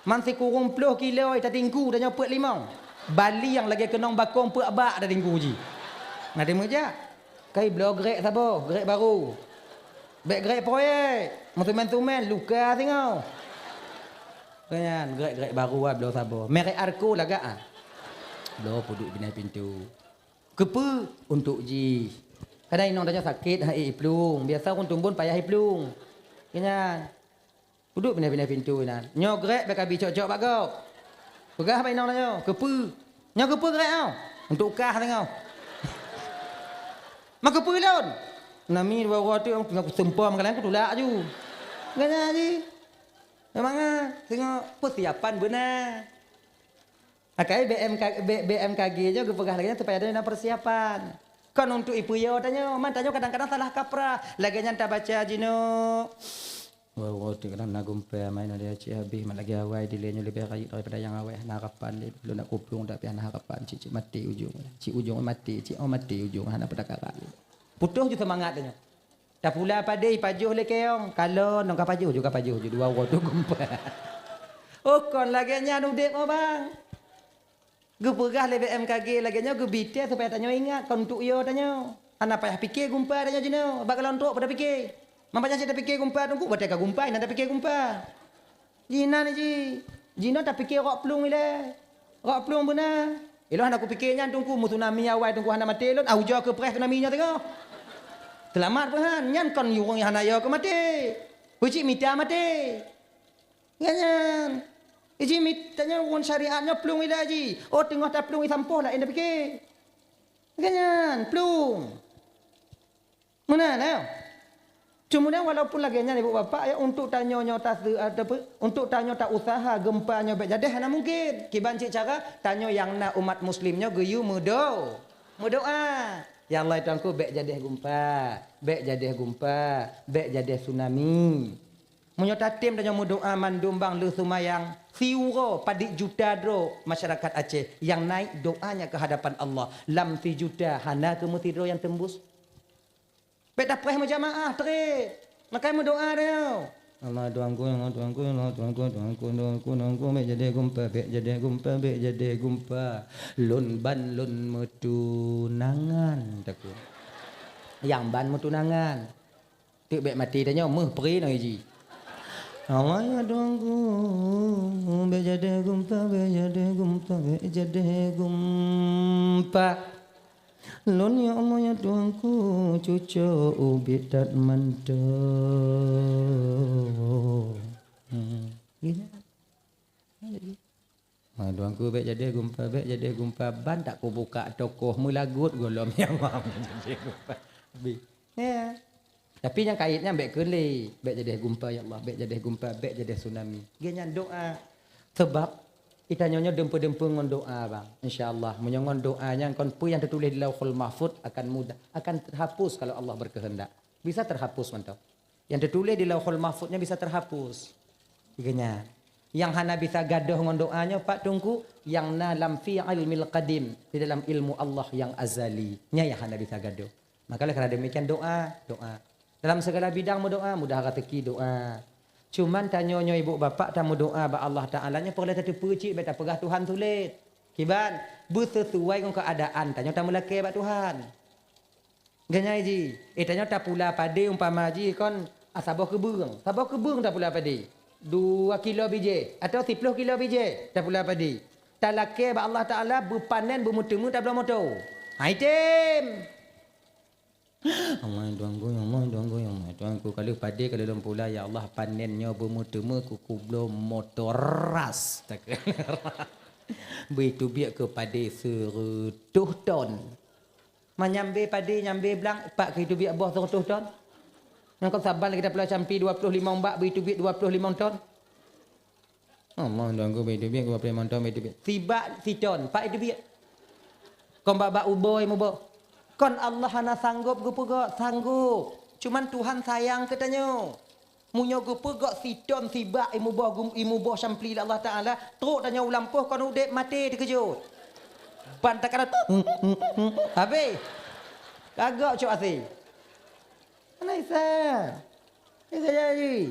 Man sikureueng ploh kilo tatingku tanyoe peuet limong. Bali nyang lagèe keunong bakong peuet bak tatingku jih. Na teumeujak. Kai bloe grek saboh, grek barô. Bèk grek proyek, meusumen-sumen, luka singoh. Nyan, grek-grek barô ah bloe saboh. Merek Arco lagak ah. Bloe peuduek binèh pintoe. Keupeue? Untuk jih. Kadang inong tanyoe sakét, han ék iplueng. Biasa ureueng tumbon payah iplueng. Nyan. Uduk pinah-pinah pintoe inan. Nyoe grek bèk abi cok-cok bak gob. Peugah bak inong tanyoe, "Keupeue?" "Nyoe keupeue grek nyoe?" "Untuk kah tanyoe." "Ma keupeue lôn?" "Nami dua uroe teuk teungoh kuseumpom meukaleng kutulak aju." Gana jih. Memang ah, teungoh persiapan beuna. Akai B M K, B-, B M K G nyoe geupeugah lagèe nyan supaya na persiapan. Kon untuk ipeuyö tanyoe, man tanyoe kadang-kadang salah kaprah. Lagèe nyan tabaca jinoe. Wah, wah, kadang na gumpa main ada cik habéh, mat lagèe awai dilèe nyoe leubeh rayeuk daripada nyang awai. Hana harapan lé, lôn nak kuplueng tapi hana harapan. Cik, cik maté ujong. Cik ujong maté, cik oh maté ujong, hana peudakaran lé. Putôh ju seumangat tanyoe. Tapula padé ipajoh lé keong, kalon nong ka pajoh ju, ka pajoh ju, dua uroe tu gumpa. Oh, kon lagèe nyan udép oh, bang. Geupeugah lé B M K G lagèe nyoe geubi tée supaya tanyoe ingat kon untuk yo tanyoe. Hana payah pike gumpa tanyoe jinoe, bak kalon trok pada pike. Man payah cit tapike gumpa teungku, watèe ka gumpa inan tapike gumpa. Jinan ji, jinoe tapike rok plueng ilèe. Rok plueng beuna. Ilôn hana kupike nyan teungku, meu tsunami awai teungku hana maté lôn, ah ujoe keu preh tsunami nyoe teungoh. Seulamat peuhan, nyan kon ureueng nyang hana yo keu maté. Peucit mita maté. Nyan nyan. Iji mita nyoe ureueng syariat nyoe plueng ilèe ji. Oh teungoh taplueng isampoh laén tapike. Nyan nyan, plueng. Meunan, eh? Cuma walaupun lagèe nyan, ibu bapak, ya, untuk tanyoe nyoe tase-, ataupun untuk tanyoe ta usaha gempa nyoe bèk jadeh hana mungkin. Kiban cit cara, tanyoe nyang na umat muslim nyoe geuyue meudo-, meudoa. Ya Allah, ya Tuhanku, bèk jadeh gempa, bèk jadeh gempa, bèk jadeh tsunami. Meunyoe tatem tanyoe meudoa mandum bang lheueh seumayang, siuroe padit juta droe masyarakat Aceh nyang naik doanya ke hadapan Allah. Lam sijuta hana keu meusidroe nyang teumbus. Bèk tapreh meujamaah trép. Maka meudoa tanyoe. Allah Tuhanku, Allah Tuhanku, Allah Tuhanku, Tuhanku, Tuhanku, Tuhanku, bèk jadeh gumpa, bèk jadeh gumpa, bèk jadeh gumpa. Lôn ban lôn meutunangan takue. Nyang ban meutunangan. Teuk bék maté tanyoe, meuh pri nyoe ji. Allah ya Tuhanku, bék jadeh gumpa, bék jadeh gumpa, bék jadeh gumpa. Lôn ya Allah ya Tuhanku, cucok ubit that mantong. Hmm. Gila. Ha, Tuhanku, bék jadeh gumpa, bék jadeh gumpa, ban tak kubukak tokoh meulagot gohlom ya Allah, bék jadeh gumpa. Habis. Ya. Tapi nyang kait nyan bék keu lé, bék jadeh gumpa ya Allah, bék jadeh gumpa, bék jadeh tsunami. Geuh nyan doa. Sebab geutanyoe nyoe dumpeue-dumpeue ngon doa, bang. Insya Allah, meunyoe ngon doa nyan kon peue nyang teutuléh di Lauhul Mahfuz akan mudah, akan terhapus kalau Allah berkehendak. Bisa terhapus mantong. Nyang teutuléh di Lauhul Mahfuz nyan bisa terhapus. Geuh nyan. Nyang hana bisa gadôh ngon doa nyoe, Pak Teungku, nyang na lam fi ilmil qadim, di dalam ilmu Allah nyang azali. Nyan nyang hana bisa gadôh. Maka lé karena demikian doa, doa. Dalam segala bidang meudoa, mudah rezeki doa. Cuman tanyoe nyoe ibu bapak tameudoa bak Allah Taala nyoe peureulée tateupeue cit, bék tapeugah Tuhan sulet. Kiban, beuseusuai ngon keuadaan tanyoe tameulakée bak Tuhan. Geuh nyan ji, eh, tanyoe tapula padé umpama ji kon, ah, saboh keubeueng. Saboh keubeueng tapula padé. Dua kilo bijéh atau siploh kilo bijéh tapula padé. Talakée bak Allah Taala beupanen beumeuteumé tabloe moto. Hai tem! Allah Tuhanku, ya Allah Tuhanku, ya Allah Tuhanku. Kalau padé, kalau lôn pula, ya Allah, panen nyoe beumeuteumé keu kubloe moto ras. Beuteubiet keu padé seureutôh ton. Ma nyambé padé, nyambé blang, pat keu teubiet boh seureutôh ton. Nyang kon saban lagée tapula campi dua ploh limong bak, bri teubiet dua ploh limong ton. Allah Tuhanku, bri teubiet dua ploh limong ton, bri teubiet. Sibak siton, pat teubiet. Kon bak-bak uboi muboh. Kon Allah hana sanggob geupeugok, sanggob. Cuman Tuhan sayang keu tanyoe. Meunyoe geupeugok siton sibak imuboh gum-, imuboh sampli lé Allah Taala, trok tanyoe u lampôh kon udeb maté teukeujot. Ban takana habéh. Kagok cok asé. Hana bisa. Bisa jadi.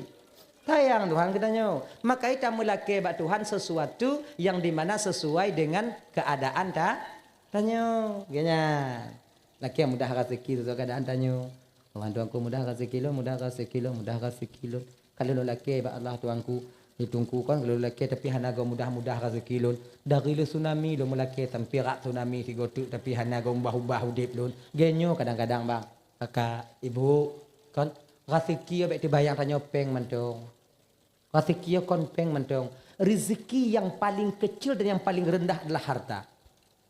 Sayang Tuhan keu tanyoe. Maka ita meulakée bak Tuhan sesuatu yang di mana sesuai dengan keadaan ta-, tanyoe. Geuh nyan. Lakée mudah rezeki sesuai keadaan tanyoe. Allah Tuhanku, mudah rezeki lôn, mudah rezeki lôn, mudah rezeki lôn. Kalau lôn lakée bak Allah Tuhanku, di Teungku kon kalau lôn lakée tapi hana gob mudah-mudah rezeki lôn. Dari lé tsunami lôn meulakée sampai rak tsunami sigoe teuk tapi hana gob ubah-ubah udeb lôn. Geuh nyoe kadang-kadang bang, kakak, ibu, kon rezeki bék teubayang tanyoe péng mantong. Rezeki kon péng mantong. Rezeki yang paling kecil dan yang paling rendah adalah harta.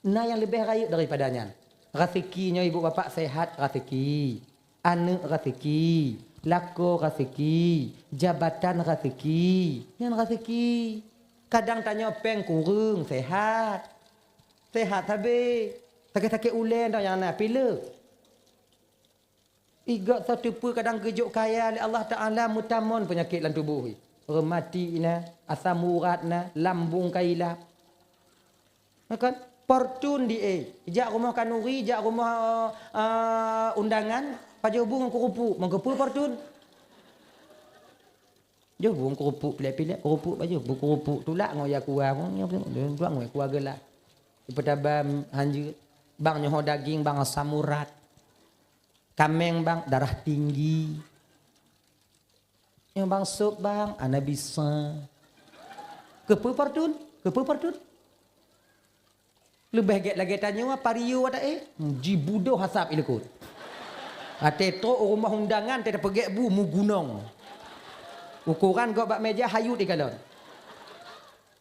Na nyang leubeh rayeuk daripada nyan. Raseuki nyoe ibu bapak sehat, raseuki. Aneuk raseuki. Lakoe raseuki. Jabatan raseuki. Nyan raseuki. Kadang tanyoe péng kureueng, sehat. Sehat sabe. Sakét-sakét ulée nyoe nyang na, pileuk. Igoe soe teupeu kadang geujok kaya lé Allah Taala meutamon peunyakét lam tuboh. Reumati na, asam urat na, lambung ka ilap. Na kan? Fortun di, eh, jak rumoh khanuri, jak rumoh, eh, undangan, pajoh bu ngon keurupuk, meukeupeu fortun. Joh bu ngon keurupuk pilek-pilek, keurupuk pajoh, bu keurupuk tulak ngon ya kuah, tulak ngon ya kuah gelah. Ipeutabam hanjeuet, bang nyoe daging, bang asam urat. Kaméng bang darah tinggi. Nyoe bang sop bang, ana bisa. Keupeu fortun? Keupeu fortun? Leubeh gét lagée tanyoe pario adak eh. Jibudoh asap ilikot. Até trok u rumoh undangan, até tapeugét bu mugunong. Ukoran gob bak meja hayut ikalon.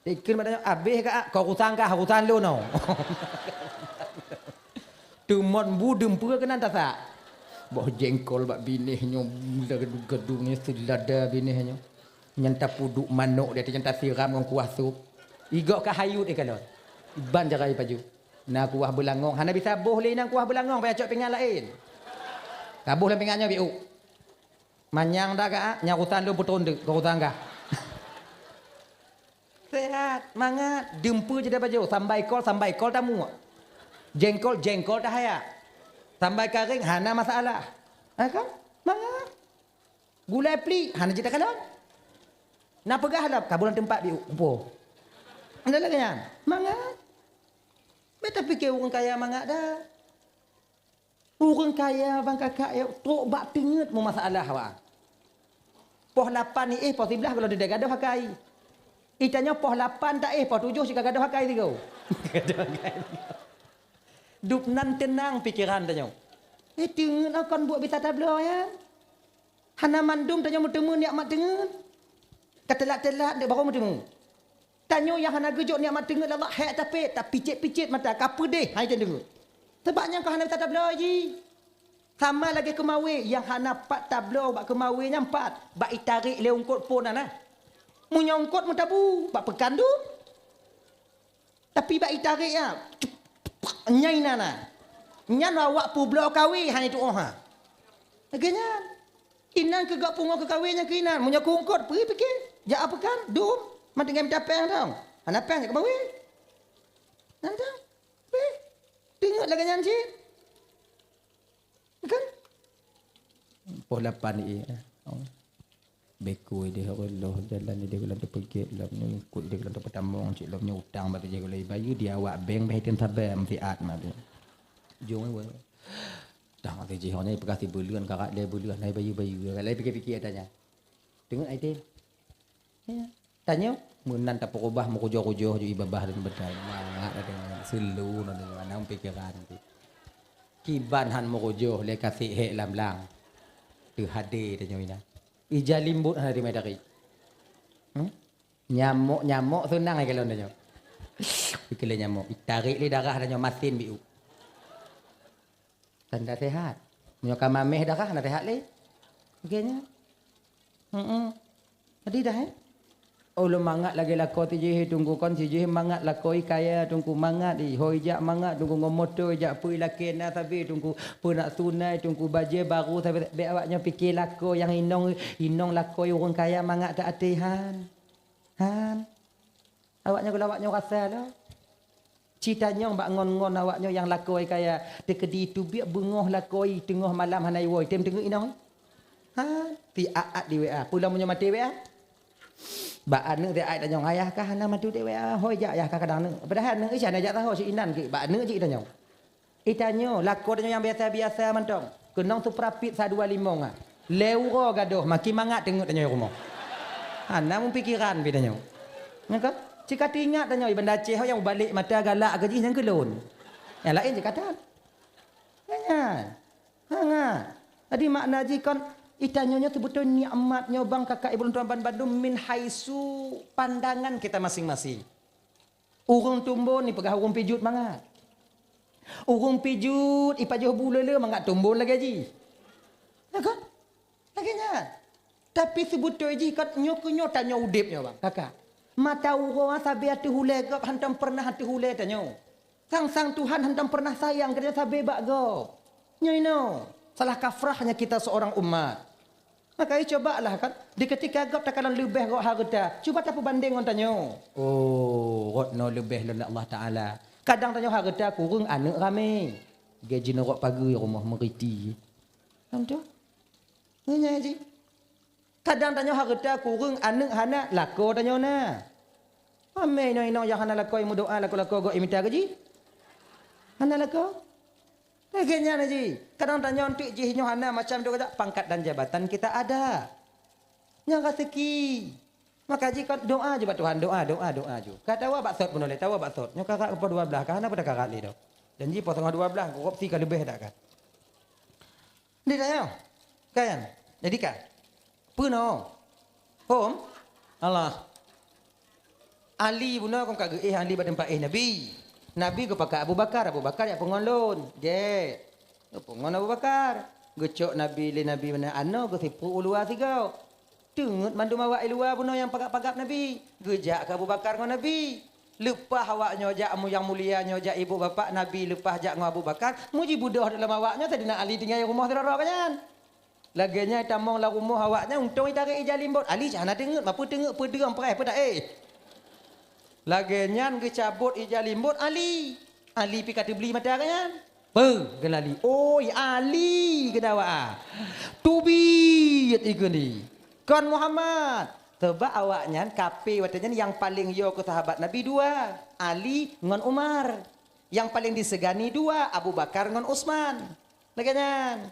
Ikheun bak tanyoe, "Abéh ka, ah, kau urusan kah, urusan lôn, oh." Teumon bu deumpeu keunan tasak. Boh jengkol bak binéh nyoe, gadu-gadu nyoe, seulada binéh nyoe. Nyan tapuduk manok di ateueh nyan tasiram ngon kuah sop. Igoe ka hayut ikalon. Iban jarai paju. Na kuah beulangong, hana bisa boh lé nyan kuah beulangong, payah cok pingan laén. Taboh lam pingan nyoe biuk. Manyang dah ka, ah, nyan urusan lôn putron deuk, keu urusan kah. Sehat, mangat, deumpeu jeuet pajoh, sambai kol, sambai kol tamuek. Jengkol, jengkol tahayak. Sambai karéng, hana masalah. Ha kan? Mangat. Gulai plik, hana jeuet takalon. Na peugah lom, ka bulan teumpat biuk, kumpul. Ada lagée nyan. Mangat. Bék tapike ureuëng kaya mangat dah. Ureuëng kaya bang kakak ya, trok bak teungeut meumasalah awak. Poh lapan ni éh, poh siblaih gohlom teugadoh akai. Itanyoe poh lapan ta éh, poh tujoh cit ka gadoh akai sigoe. Gadoh akai. Dub nan teunang pikeran tanyoe. Eh, teungeut kon buet bisa tabloe ya. Hana mandum tanyoe meuteumé nikmat teungeut. Ka teulat-teulat dek baru meuteumé. Tanyoe nyang hana geujok nikmat teungeut Allah, hék tapét, tapicét-picét mata, ka peudeh hai teungeut. Sebab nyang ka hana bisa tabloe jih. Sama lagée keumawé, nyang hana pat tabloe bak keumawé nyan pat, bak itarek lé ungkot phon na. Meunyoe ungkot meutabu, bak peukan dum. Tapi bak itarek ya, nyai nana. Nyan awak peubloe kawé hai tuoh ha. Lagée nyan. Inan keu gak pungo keu kawé nyang keu inan. Meunyoe keu ungkot, peue pike. Jak a peukan, dum. Mantong ngai mita péng dong. Hana péng jak keumawé. Nan dong. Pih. Teungeut lagée nyan cit. Kan? Poh lapan ie. Oh. Beko ideh Allah jalan ideh gohlom teupeugét lom nyoe, ikot ideh gohlom teupeutamong cit lom nyoe, utang bak teuh gohlom ibayeue di awak bank bah item saban meusiat mah tu. Jong ai weh. Dah mati jih nyoe peugah sibuleuen karat lhée buleuen hai bayeue-bayeue. Lai pikir-pikir tanya. Teungeut ai tem. Ya. Tanyoe meunan tapeurubah meukujoh-kujoh ju ibabah dan bedai. Mangat ada selu na dengan dalam pikiran tu. Kiban han meukujoh lé kasih hek lam lang. Teuhade tanyoe ina. Ija limbot hana dimai dari. Hmm? Nyamok-nyamok seunang ai kalon tanyoe. Ikele nyamok, itarik lé darah tanyoe masin biu. Tanda sehat. Meunyoe ka mameh darah hana sehat lé. Oke nya. Heeh. Jadi dah eh. Oh, lôn mangat lagée lakoe tijih tunggu kon sijih mangat lakoe kaya tunggu mangat i. Hoi jak mangat tunggu ngon moto jak pui lakée na sabe tunggu peunak sunai tunggu bajée baru sabe be awak nyoe pike lakoe nyang inong inong lakoe ureuëng kaya mangat tak até han. Han. Awak nyoe gula awak nyoe rasa lo. Cita nyong bak ngon-ngon awak nyoe nyang lakoe kaya teukeudi teubiet beungoh lakoe teungoh malam hana iwoe tem teungeut inong. Ha, ti aat di W A. Pulang meunyoe maté W A. Bak aneuk ti aat tanyong ayah kah hana maté dek W A. Hoi jak ayah kah kadang aneuk. Padahai aneuk isya na jak tahu si inan ke bak aneuk jih tanyong. Itanyoe lakoe tanyoe nyang biasa-biasa mantong. Keunong suprapit sa dua limong ah. Lé uroe gadoh makin mangat teungeut tanyoe rumoh. Hana meupikiran pi tanyoe. Nyan kan? Cika teuingat tanyoe Banda Aceh nyang mubalek mata galak keu jih nyang keulon. Nyang laén cika tan. Nyan. Hangat. Jadi makna jih kan itanyoe nyoe seubeutôi nikmat nyoe bang kakak ibu lôn tuan ban bandum min haisu pandangan kita masing-masing. Ureuëng tumbon ipeugah ureuëng pijut mangat. Ureuëng pijut ipajoh bu lele mangat tumbon lagée jih. Ya kan? Lagée nyan. Tapi seubeutôi jih kat nyoe keu nyoe tanyoe udeb nyoe bang, kakak. Mata uroe sabe ateueh ulée gob hantom pernah ateueh ulée tanyoe. Sang-sang Tuhan hantom pernah sayang keu tanyoe sabe bak gob. Nyoe inoe, salah kafrahnya kita seorang umat. Maka cobalah kan, di ketika gob takalon leubeh rot hareuta, cuba tapeubandeng ngon tanyoe. Oh, rot noe leubeh lom Allah Taala. Kadang tanyoe hareuta kureueng aneuk ramé. Gaji nurok pageue rumoh meuriti. Kan tu? Nyan jih. Kadang tanyoe hareuta kureueng aneuk hana lakoe tanyoe na. Amé inong-inong nyang hana lakoe meudoa lakoe-lakoe gok imita gaji? Hana lakoe? Lagée nyan jih. Kadang tanyoe enteuk jih nyoe hana macam tu kata pangkat dan jabatan kita ada. Nyang raseuki. Maka jih kan doa je bak Tuhan, doa, doa, doa je. Ka tawa bak sot peunoh lé, tawa bak sot. Nyoe karat poh dua belas ka hana pada karat lé dah. Dan jih poh dua belas korupsi ka leubeh dak kan. Di tanyoe. Kan? Jadi ka. Peunoh. Hom. Allah. Ali bunoe kon ka geuéh Ali bak teumpat éh Nabi. Nabi geupakat Abu Bakar, Abu Bakar jak peungon lôn. Gét. Geupeungon Abu Bakar. Geucok Nabi lé Nabi meunan anoe geusipue u luwa sigoe. Teungeut mandum awak i luwa bunoe nyang pagab-pagab Nabi. Geujak keu Abu Bakar ngon Nabi. Leupah awak nyoe jak mu nyang mulia nyoe jak ibu bapak Nabi leupah jak ngon Abu Bakar, muji budoh dalam awak nyoe Saidina Ali tinggai rumoh sidroe-droe nyan. Lagée nyan tamong lam rumoh awak nyan untông itarek ija limbot. Ali cah hana teungeut, mapeue teungeut peudeueng preh peue taéh. Lagée nyan geucabot ija limbot Ali. Ali pi ka teubli mata geuh nyan. Peu, geulali. Oi, Ali keudawa. Teubiet ikeu ni. Kon Muhammad. Sebab awak nyan kape watée nyan nyang paleng yo keu sahabat Nabi dua, Ali ngon Umar. Nyang paleng disegani dua, Abu Bakar ngon Utsman. Lagée nyan.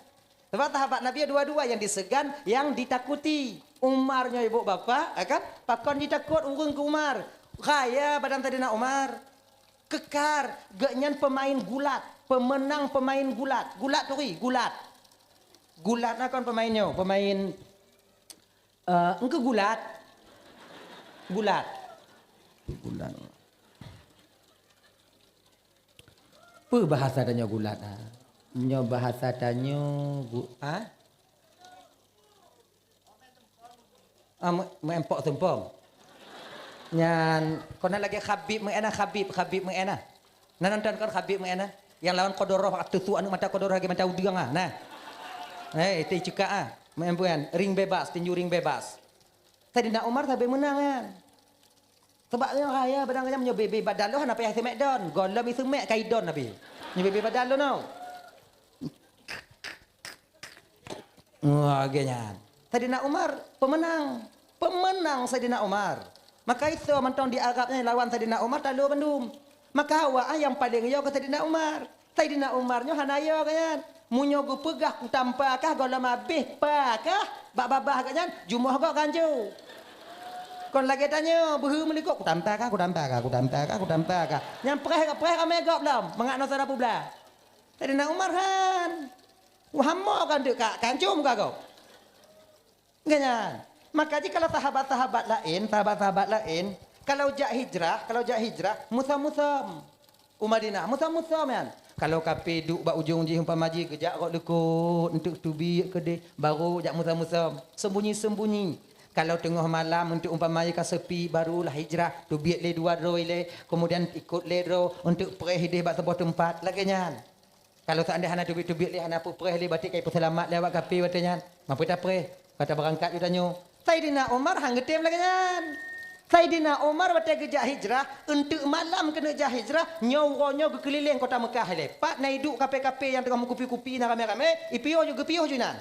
Sebab sahabat Nabi dua-dua yang disegah, yang ditakuti. Umar nyoe ibu bapak, ya kan? Pakon jitakot ureuëng keu Umar. Kaya badan Saidina Umar. Kekar, geuhnyan pemain gulat, pemenang pemain gulat. Gulat turi, gulat. Gulat na kon pemain nyoe, pemain, eh, engke gulat. Gulat. Gulat. Peue bahasa tanyoe gulat, ha? Nyoe bahasa tanyoe gu-, ha? Ah, me-, meuempok tumpong. Nyan, kona lagée Khabib meuena, Khabib, Khabib meuena. Nah, nonton kon Khabib meuena. Yang lawan Kodoroh, ateusu aneuk mata Kodoroh lagée mata udeueng ah. Nah. Eh, itu cekak ah. Main buan, ring bebas, tinju ring bebas. Saidina Umar sabe meunang kan. Sebab nyang raya badang nyang nyoe bebe badalo hana payah semek don. Golom isemek kai don nabi. Nyoe bebe badalo no. Wah, lagée nyan. Saidina Umar pemenang. Pemenang Saidina Umar. Maka itu mantong di Arab nyan lawan Saidina Umar talo bandum. Maka awak nyang paling yo ke Saidina Umar. Saidina Umar nyoe hana yo ke nyan. Meunyoe geupeugah kutampa kah gohlom abeh pa kah bak babah geuh nyan jumoh gok ganjo. Kon lagée tanyoe beuhe meulikot kutampa kah, kutampa kah, kutampa kah, kutampa kah. Nyang preh preh amé gok lom mangat noe sara publa. Saidina Umar han. Wah mo kan deuk ka kancum ka kau. Nyan. Maka jih kalau sahabat-sahabat laén, sahabat-sahabat laén, kalau jak hijrah, kalau jak hijrah, musam-musam. U Madinah, musam-musam nyan. Kalau kape duek bak ujong jih umpama jih geujak rot leukot untuk teubiet keudeh, baru jak musam-musam. Sembunyi-sembunyi. Kalau teungoh malam untuk umpama jih ka sepi, barulah hijrah, teubiet lé dua droe ilée, kemudian ikot lé droe untuk preh ideh bak saboh teumpat. Lagée nyan. Kalau seandai hana teubiet-teubiet lé, hana peupreh lé, batik ka ipeuseulamat lé awak kape watée nyan. Mampu tapreh, ka tabeurangkat ju tanyoe. Saidina Umar han geutem lagée nyan. Saidina Umar watée geujak hijrah, eunteuk malam keuneuk jak hijrah, nyoe uroe nyoe geukeulileng kota Meukah ilée. Pat na iduek kape-kape nyang teungoh meukupi-kupi na ramé-ramé, ipiôh ju geupiôh ju inan.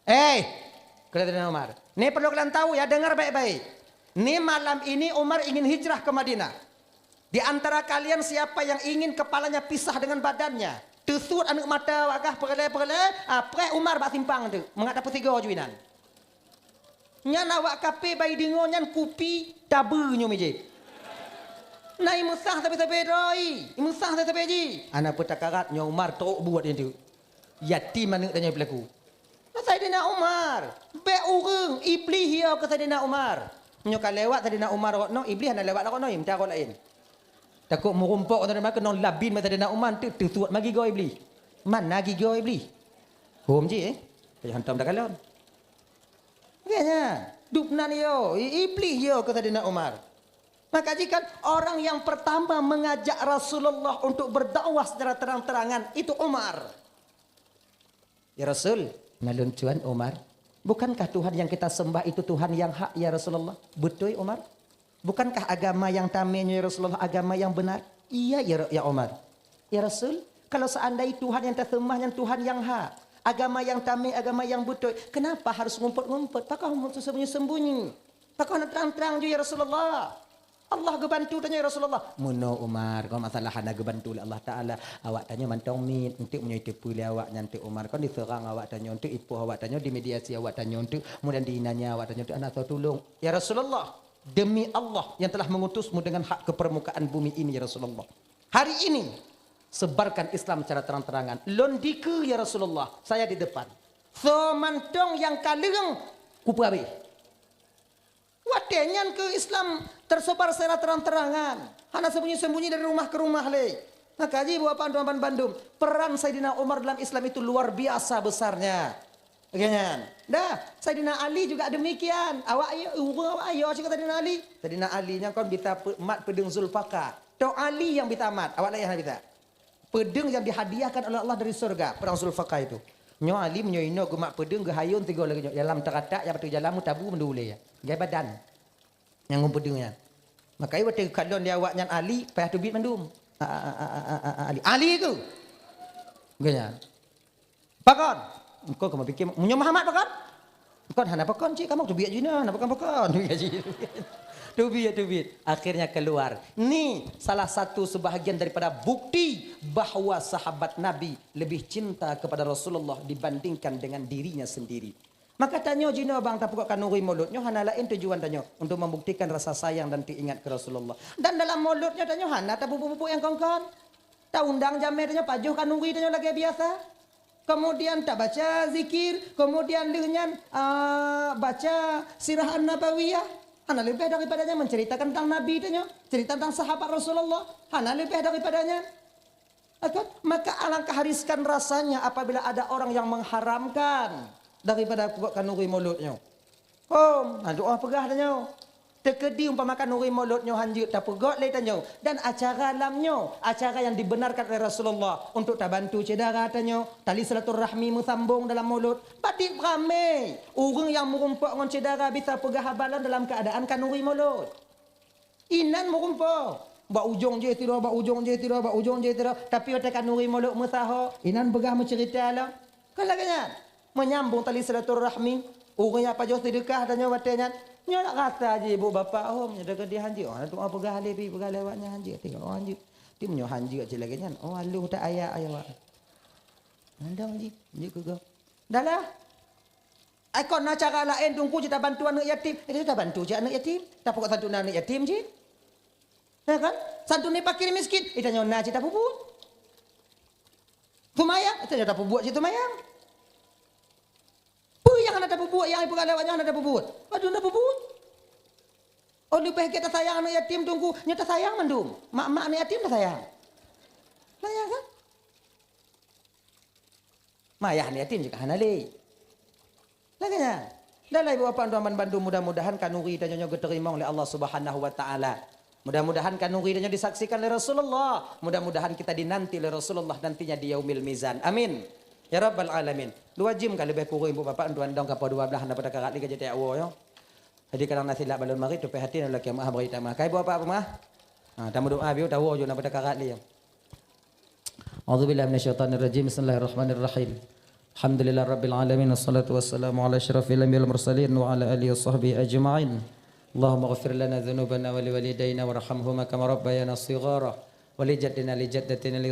Eh, kata Saidina Umar, "Ni perlu kalian tahu ya, dengar baik-baik. Ni malam ini Umar ingin hijrah ke Madinah. Di antara kalian siapa yang ingin kepalanya pisah dengan badannya, teusuet aneuk mata awak kah peureulee-peureulee, ah, preh Umar bak simpang tu, mangat tapeusigoe ju inan." Nyan awak kape bai deungoe nyan kupi tabeue nyoe mijéh. Na imeusah sabe-sabe droe, imeusah sabe-sabe jih. Ana peutakarat nyoe Umar trok buet nyan tu. Yatim aneuk tanyoe pelaku. Nah, Saidina Umar, bék ureuëng, Iblih yo keu Saidina Umar. Nyoe ka lewat Saidina Umar rot noe, Iblih hana lewat rot noe, meucaro laén. Takot meurumpok teurimong keunong labin bak Saidina Umar, teu-, teusuet ma gigoe Iblih. Mana gigoe Iblih? Hom jih, eh? Payah hantom takalon. Makanya, dubnan yo, i-, Iblih yo keu Saidina Umar. Maka jih kan orang yang pertama mengajak Rasulullah untuk berdakwah secara terang-terangan itu Umar. "Ya Rasul, nalun cuan Umar, bukankah Tuhan yang kita sembah itu Tuhan yang hak, ya Rasulullah?" "Beutôi, Umar." "Bukankah agama yang tamé nyoe, ya Rasulullah, agama yang benar?" "Iya, ya, ya Umar." "Ya Rasul, kalau seandai Tuhan yang taseumah nyan Tuhan yang hak, agama yang tamé, agama yang beutôi, kenapa harus ngumpet-ngumpet? Pakon sembunyi-sembunyi? Pakon hana terang-terang ju, ya Rasulullah?" "Allah geubantu tanyoe, ya Rasulullah." "Meunoe Umar, kon masalah hana geubantu lé Allah Taala, awak tanyoe mantong miet, eunteuk meunyoe iteupeue lé awak nyan teuk Umar, kon diseurang awak tanyoe, eunteuk ipoh awak tanyoe, dimediasi awak tanyoe, eunteuk mudah diinanya awak tanyoe, eunteuk hana soe tulông." "Ya Rasulullah, demi Allah yang telah mengutusmu dengan hak ke permukaan bumi ini, ya Rasulullah. Hari ini, sebarkan Islam secara terang-terangan. Lôn dikeue, ya Rasulullah, saya di depan. Soe mantong nyang ka leueng, kupeue abéh." Watée nyan keu Islam tersebar secara terang-terangan, hana sembunyi-sembunyi dari rumah ke rumah lé. Maka jih buat panduan bandum, peran Saidina Umar dalam Islam itu luar biasa besarnya. Lagée nyan. Dah, Saidina Ali juga demikian. Awak ayo, ureuëng awak ayo cit keu Saidina Ali. Saidina Ali nyang kon bisa pe-, mat peudeueng Zulfikar. Tok Ali nyang bisa mat, awak laén hana bisa. Peudeueng yang dihadiahkan oleh Allah dari surga, perang Zulfikar itu. Nyoe Ali meunyoe inoe geumat peudeueng geuhayôn sigoe lagée nyoe, dalam teukatak nyang bak jalan meutabu meudulée. Gai badan. Nyang ngon peudeueng nyan. Maka watée geukalon lé awak nyan Ali, payah teubiet mandum. A, a, a, a, a, a, Ali. Ali keu? Geuh nyan. Pakon? Engkau keu meupiké, meunyoe Muhammad pakon? Kon hana pakon cit kamoe, teubiet jih na, hana pakon-pakon. Teubiet, teubiet. Akhirnya keluar. Ni salah satu sebahagian daripada bukti bahwa sahabat Nabi lebih cinta kepada Rasulullah dibandingkan dengan dirinya sendiri. Maka tanyoe jinoe bang tapeugot khanuri mulod nyoe hana laén tujuan tanyoe untuk membuktikan rasa sayang dan teuingat keu Rasulullah. Dan dalam mulod nyoe tanyoe hana tapeubuet-buet nyang kon-kon. Taundang jamé tanyoe pajoh khanuri tanyoe lagée biasa. Kemudian tabaca zikir, kemudian lheueh nyan, ah, baca sirah An-Nabawiyah. Hana leubeh daripada nyan menceritakan tentang Nabi tanyoe, cerita tentang sahabat Rasulullah. Hana leubeh daripada nyan. Kan? Maka alangkah riskan rasanya apabila ada orang yang mengharamkan daripada peugot khanuri mulod nyoe. Hom, na doa peugah tanyoe. Teukeudi umpama khanuri mulod nyoe hanjeuet tapeugot lé tanyoe dan acara lam nyoe, acara yang dibenarkan oleh Rasulullah untuk tabantu syedara tanyoe, tali silaturahmi meusambong dalam mulod. Padit ramé ureuëng nyang meurumpok ngon syedara bisa peugah haba lom dalam keuadaan khanuri mulod. Inan meurumpok. Bak ujong jih tiroe, bak ujong jih tiroe, bak ujong jih tiroe. Tapi watée khanuri mulod meusaho, inan peugah meuceurita lom. Kan lagée nyan. Menyambung tali silaturahmi. Ureuëng nyang pajoh seudeukah tanyoe watée nyan. Nyoe nak rasa jih ibu bapak hom, nyoe teukeudi hanjeuet. Oh, na tuha peugah lé pi, peugah lé awak nyan hanjeuet. Tengok, oh, hanjeuet. Ti meunyoe hanjeuet cit lagée nyan. Oh, aloh that ayat awak. Mandang jih, hanjeuet keu gob. Dah lah. Ai kon na cara laén teungku cit tabantu aneuëk yatim. Eh, tabantu cit aneuëk yatim. Tapeugot santunan aneuëk yatim cit. Ya kan? Santunan fakir miskin. Eh, tanyoe na cit tapeubuet. Seumayang, eh, tanyoe tapeubuet cit seumayang. Peue nyang hana tapeubuet, nyang ipeugah lewat nyoe hana tapeubuet? Aduh, hana tapeubuet. Oh, leubeh gét tasayang aneuëk yatim teungku. Nyoe tasayang mandum. Mak-mak aneuëk yatim tasayang. Tasayang kan? Mayah aneuëk yatim juga hana lé. Lagée nyan. Dah lah ibu bapak tuan bandum, mudah-mudahan khanuri tanyoe nyoe geuteurimong lé Allah Subhanahu wa taala. Mudah-mudahan khanuri tanyoe disaksikan lé Rasulullah. Mudah-mudahan kita dinanti oleh Rasulullah nantinya di yaumil mizan. Amin. Ya rabbal alamin. Dua jim ka leubeh kureueng ibu bapak tuan dong kapoh dua blah na pada karat lé ka jeuet awoe nyoe. Jadi kadang na silap balon marit tupée hati na laki maah beri tamah. Kai ibu bapak peumah. Ha, tamu doa biu tawoe ju na pada karat lé. A'udzubillahi minasyaitonirrajim. Bismillahirrahmanirrahim. Alhamdulillahirabbil alamin, wassalatu wassalamu ala asyrafil anbiya'i wal mursalin wa ala alihi wasahbihi ajma'in. Allahumma ighfir lana dzunubana wa liwalidaina warhamhuma kama rabbayana shighara wa li jaddina li jaddatina li